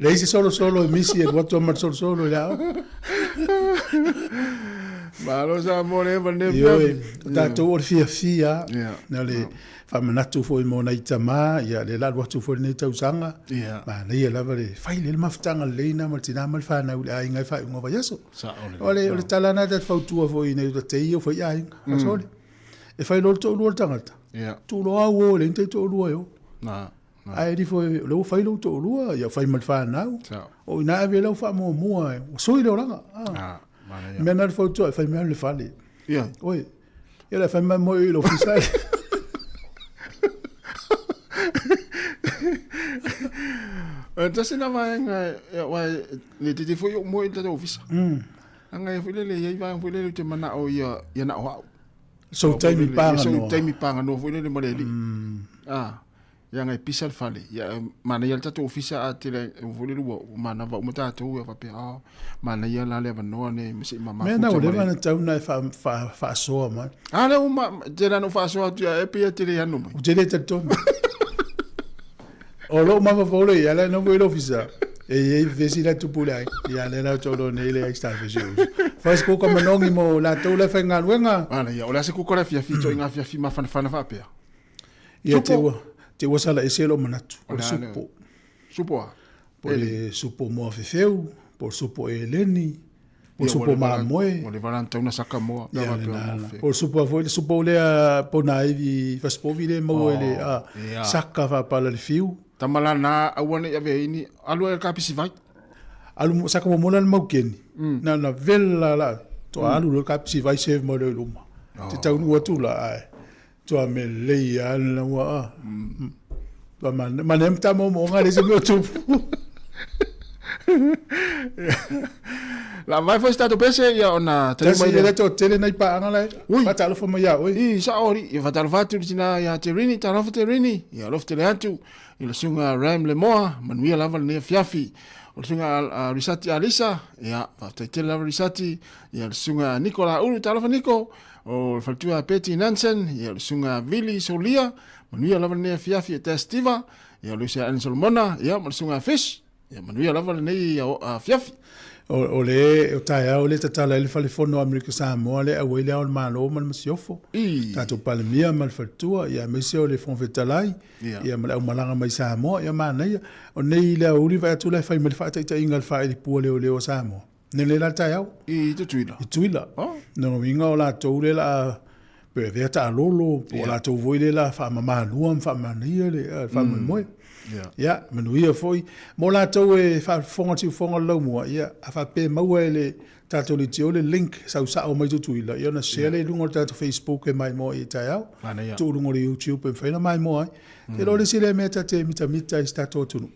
Leai se solosolo e misi e alu atu ma le solosolo i le aoga. Malo Samoa le eva lenei Ioe, afiafi. o tatou o le fiafia, Ia. na le faamanatu foi mo nai tama, ia le la alu atu foi lenei tausaga. Ia. Manaia lava le fai le mafutaga lelei na ma le tina ma le fanau i le aiga i faaiuga o vaiaso. Sao lelei. O le, o le tala na ta te fautua foi i nei o te ia fai aiga. Mm. E fai loa le toalua o le tagata. Ia. Tuu loa au o, e leai ni tai toalua e o. Na, na. Ae alifo o lea ua fai lou toalua, ia fai ma le fanau. Sao. O i ina ave ai lau faamuamua, ua sui le olaga. Ah. Ah, manaia. Mea na le fautua, e fai mea le fale. Ia. Oi. Ia le fai mai mo i le ofisa. E tasi na vaega, ia, wa, le tete foi o mo i le tatou ofisa. Anga e foi lele, ia i vaega foi lele o te manao ia, ia na o au. Sou taimi paganoa. Sou taimi paganoa foi lele ma le alii. Ah, ia ngai pisa le fale. Ia manaia le tatou ofisa a tele foi lele ua manava uma tatou ia faapea ah manaia la le avanoa nei ma se i mamafuta. Mea na ua leva ona tatau ona e faasoa mai. Ah lea ua tele ana ou faasoa atu ia e pei e tele anu mai. Ou te le talitonu. O lou mafaufau lea i ai, la e nofo i le ofisa. E i ai vesi la tupu le ai. Ia lea la tolo nei le ai sta vesi uso. Fai se kuka manogi mo latou la faigaluega. Ala ia, o le a se kuka la fiafi to inga fiafi mafanafana faapea. Ia te ua te ua sala ese lou manatu. O le supo. Supo a? Po le supo moa fefeu, po le supo eleni, po le supo mamoe. Ua leva la ona tatau ona saka moa. Ia lena la. Po le supo foi, le supo lea po na ivi fasipovi lea e maua i le saka faapala le fiu. Tama la na aua ne i ave ai ni, alu ai i le kapisi vai. Alu saka muamua la le maukeni, na ona vela la, toa alu loa le kapisi vai serve mai loa i luma. Te taunuu atu la ae toa mea lelei lava lena ua a. Toa manaia ma ta moomooga leai se mea o tupu. La vai foi se tatou pese ia ona tali mai lea. Tasi toatele nai paaga la e. Faatalofa mai ia oe. I sao alii. Ia faatalofa atu i le tina ia Te Rini, talofa Te Rini. Ia alofa tele atu i le susuga Ram Lemoa, manuia lava lenei afiafi. O le susuga Risati Alisa, ia faafetai tele lava Risati. Ia le susuga Niko Laulu, talofa Niko. O le faletua Betty Nansen, ia le susuga Vili Solia, manuia lava lenei afiafi e Testiva. Ia le uso ia Alan Solomona, ia ma le susuga Fish. Ia manuia lava lenei afiafi. O le o taeao le tatala ai le Fale Fono o Amerika Samoa le auai le Ao o le Malo ma le Masiofo, tatou Palemia ma le Faletua, ia aemaise o le Fofoga Fetalai, ia ma le aumalaga mai Samoa, ia manaia. O nei le aoauli vaai atu la e fai mai le faataitaiga a le faailipua leoleo a Samoa. Nei la le taeao. I Tutuila. I Tutuila. Oh. Lona uiga o latou lea la pe avea taalolo, po o latou foi lea la faamamalua ma faamanaia le faamoemoe. Ia, manuia foi. Mo latou e faafofoga siufofoga o le laumua, ia, a faapea e maua e le tatou leitio le link sau sao mai Tutuila, ia ona share lea i luga o le tatou Facebook e maimoa i ai taeao. Tuu i luga o le YouTube e mafai ona maimoa ai. Te iloa o le isi lea mea ta te mitamita ai i si tatou atunuu,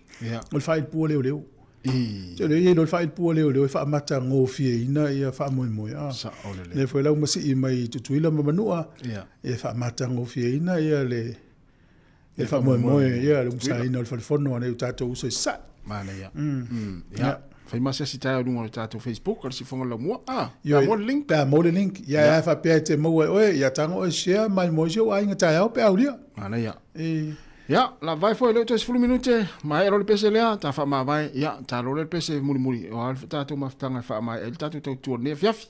o le faailipua leoleo. Te leo i le faailipua leoleo e faamatagofieina ia faamoemoe. Sao lelei. Lea foi la ua masii mai Tutuila ma Manua, e faamatagofieina ia le le faamoemoe ia le umusaina o le falefono a nai o tatou uso i Sasae. Manaia. Ia. Fai ma se asi taeao i luga o le tatou Facebook o le Siufofoga Laumua. Ah, pe a maua le link. Pe a maua le link. Ia, e faapea e te maua e oe, ia tago oe share mai mo isi ou aiga taeao pe aulia. Manaia. E. Ia, la vae foi leo toe 10 minute, maea loa le pese lea, ta faamavae, ia, ta loa lea le pese mulimuli, o a le tatou mafutaga e faamaea ai le tatou tautua i lenei afiafi.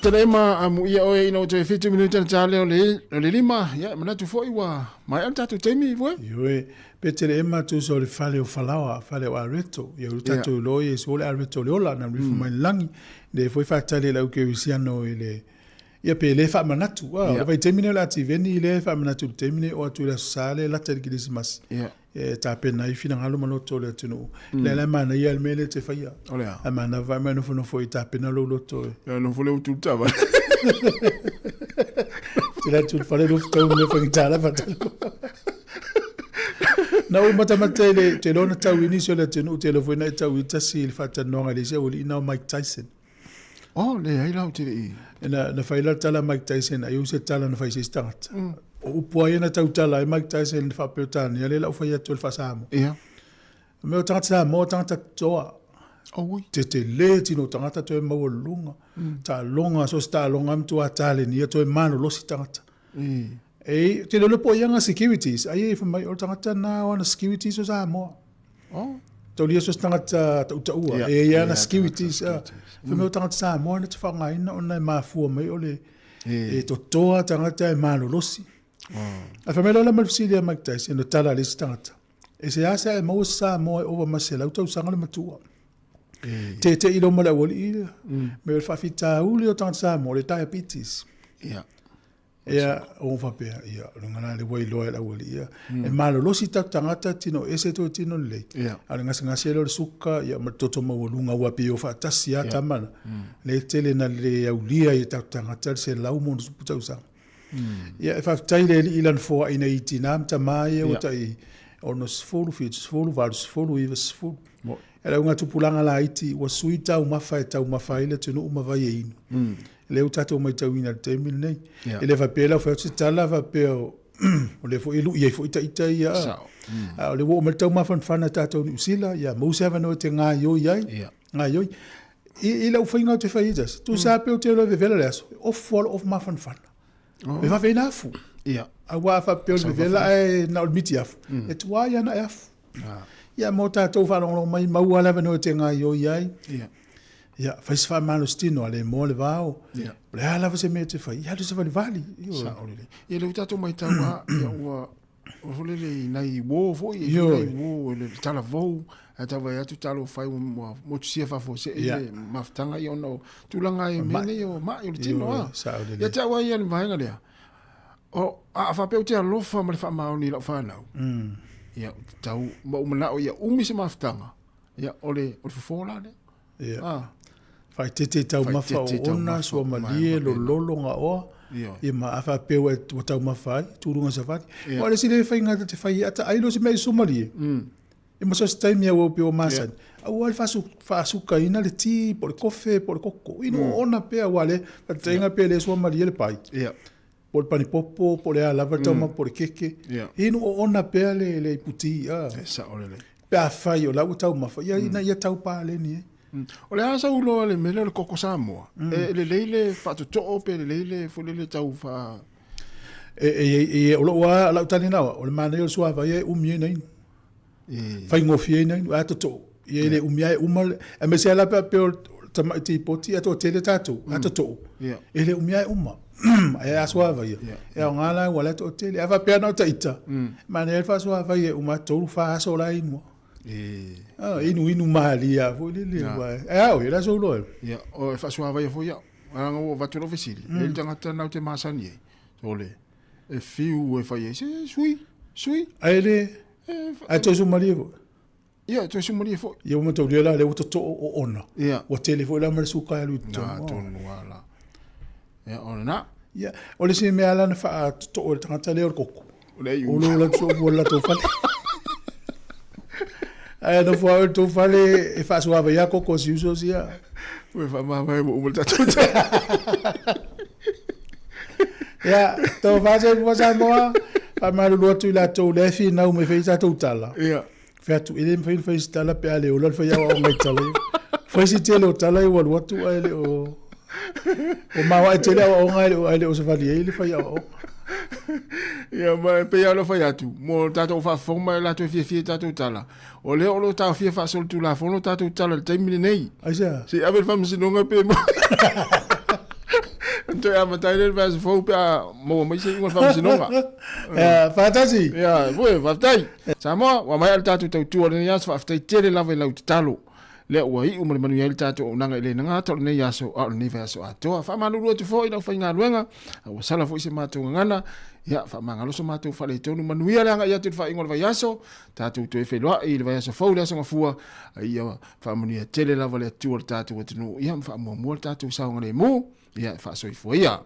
Telema amuia oe ina ua toe 7 minute na ta lea o le, o le lima. Ia, e manatu foi ua maea le tatou taimi, Voe. Ioe, pe Telema tusa o le fale o Falaoa, fale o Areto. Ia ulu tatou iloa Iesu o le Areto o le ola, na rifo mai le lagi. Le foi faatali e le au kerisiano i le Ia pe le faamanatu. Ah, o le vaitaimi nei o le a tiveni le faamanatu i le taimi nei o atu i le Aso Sa le lata i le Kerisimasi. E tapena ai finagalo ma loto o le atunuu. Lea la e manaia le mea lea e te faia. O le a? A mana vae mai nofonofo i tapena lou loto e. Ia nofo le utu tava. Te la tu fale lo tau me whangitala whatalo. Na ou matamata i le te lona tau i nisi o le atunuu te lo foi na i tau i tasi i le faatanoaga i le isi aualii na o Mike Tyson. Oh, leai la ou te le i. Na, na fai la tala Mike Tyson, ai u se tala na fai se isi tagata. O upu ai na tautala ai Mike Tyson le faa-Peretania, lea la ou fai atu i le faa-Samoa. Ia. Mea o tagata Samoa, tagata toa. Oh, ui. Tetele tino tagata toe maualuluga. Taaloga, so se taaloga matua talenia toe malolosi tagata. E, te lelo po ia nga securities, ai e fai mai o le tagata na o ana securities o Samoa. Oh. Taulia so se tagata tautaua, Yeah. e ia ana Yeah, securities. tagata ah. Fai mai o tagata Samoa na te whangaina ona e mafua mai o le e totoa tagata e malolosi. A fai mai loa la ma le fesili a Mike Tyson, o tala a le isi tagata. E se asa e maua se Samoa e ova ma se lau tausaga le matua. Tete'i loma le aualii lea. Me o le faafitauli o tagata Samoa, o le diabetes. Yeah. Ia, o faapea, ia, o luga la le ua iloa e le aualii ia. E malolosi tatou tagata tino ese toe tino lelei. A o le gasegase lea o le suka, ia, ma le toto maualuga aua pei e o faatasi lava tama na. Lea e tele ina le aulia ai e tatou tagata le 160 tausaga. Ia, e faafetai i le Alii i Lana foaiina i tina ma tama ia ua tai 60, 70, 80, 90. E le augatupulaga laiti ua sui taumafa e taumafa ai le atunuu ma vai e inu. Lea ua tatou matauina i le taimi lenei. E le faapea la ua fai atu se tala faapea o lea foi e lui ai foi ita ia. A o lea ua oo mai le taumafanafana a tatou Niu Sila, ia maua se avanoa e te gaioi ai, gaioi. I lau faiga ou te fai ai tasi, tusa lava pe ou te iloa e vevela le aso, e ofu lava lou mafanafana. E vave ai na afu. Aua a faapea o le vevela ae na o le miti afu, e tuai lava na e afu. Ia mo tatou faalogologo mai, maua le avanoa e te gaioi ai. Ia, fai se faamalositino a le moa le vao. O le a lava se mea e te fai, ia alu se valivali. Sao lelei. Ia lea ua tatou matau lava, ia ua o foi lele i nai uo foi, e nai uo le talavou, ae tau vaai atu talo fai ua motusia faafuasei le mafutaga ia ona o tulaga e mea nei o mai o le tino a. Ia te au lava ia le vaega lea, o, a faapea ou te alofa ma le faamaoni i lau fanau, ia, ou te tau, ma ou manao ia umi se mafutaga, ia, o le, o le fofo la lea. Ia. Ah. Faaeteete i taumafa oona, suamalie, lololo, gaoa, ia ma a faapea ua ua taumafa ai, tuluga savali. Aua o le isi lea faiga ta te fai ai, a ta ai loa se mea i suamalie, ia ma so o se taimi lava ua pei ua masani, aua le faasukaina le ti po o le kofe po o le koko, inu oona pea aua o lea, faataitaiga pe le suamalie le pai, po o le panipopo po o le a lava le taumafa po o le keke, inu oona pea le iputi. E sao lelei. Pe afai o la ua taumafa, ia ina ia tau paleni ai. O le a sau loa le mea lea o le koko Samoa, e lelei le faatotoo pe lelei le foi lele tau faa... E, o lou lava, lau tali na, o le manaia o le suavai e umi ai na inu. Faigofie ai na inu, ae totoo. Ia e le umi lava e uma, aemaise lava la pe a pei o le tamai tipoti ae toatele tatou, a totoo, e le umi lava e uma. Ae a suavai, e aoga la ua la e toatele. A faapea na o ita, manaia le faasuavai e uma atu 3, 4 aso la e inu ai. Inu inu malie lava foi lele, ae a oe, o le a sou iloa? Ia, o e faasuavaia foi au. Leaga ua avatu lau fesili, e i ai le tagata na ou te masani ai, sole, e fiu e fai ai, se sui, sui. Ae le, ae toe sumalie foi. Ia, toe sumalie foi. Ia ua mataulia la, lea ua totoo oona. Ia. Ua tele foi la ma le suka e alu i totonu. Na, tonu lava la. Ia, o lena. Ia, o le isi mea la na faatotoo e le tagata lea o le koko. O le O lo la tso ua la tou fale. Ae nofo lava oe i le tou fale e faasuava ia koko si uso sia. Ua faamavae ua uma le tatou Ia, tofa se fua Samoa, faamalulu atu i latou lea e finau mai fai tatou tala. Ia. Fai atu, e le mafai ona fai se tala pe a le ola le fai aoaoga i tala ia. Fai si tele o tala ia ua alu atu ae le o... O maoae tele aoaoga ae le o savali ai le fai aoaoga. Ia, ma e pei lava ona fai atu, mo tatou faafofoga ma latou e fiafia i tatou tala, o lea o lo o taofia faasolitulafono tatou tala i le taimi lenei. Aisea? Se i ave i le faamasinoga pe maua. Ona toe amata ai lea i le vaiaso fou pe a maua mai se iuga o le faamasinoga. Ia, faatasi. Ia, foi, faafetai. Samoa, ua maea le tatou tautua i lenei aso, faafetai tele lava i lau tatalo. Lea ua iu ma le manuia ai le tatou auaunaga i le gata o lenei aso, a o lenei vaiaso atoa. Faamalulu atu foi i le aufaigaluega, a ua sala foi se matou gagana, ia, faamagalo so matou faaletonu. Manuia le agai atu i le faaiuga o le vaiaso, tatou toe feiloai i le vaiaso fou i le Aso Gafua, a ia faamanuia tele lava le Atua i le tatou atunuu, ia ma faamuamua le tatou saogalemu, ia e faasoifua ia.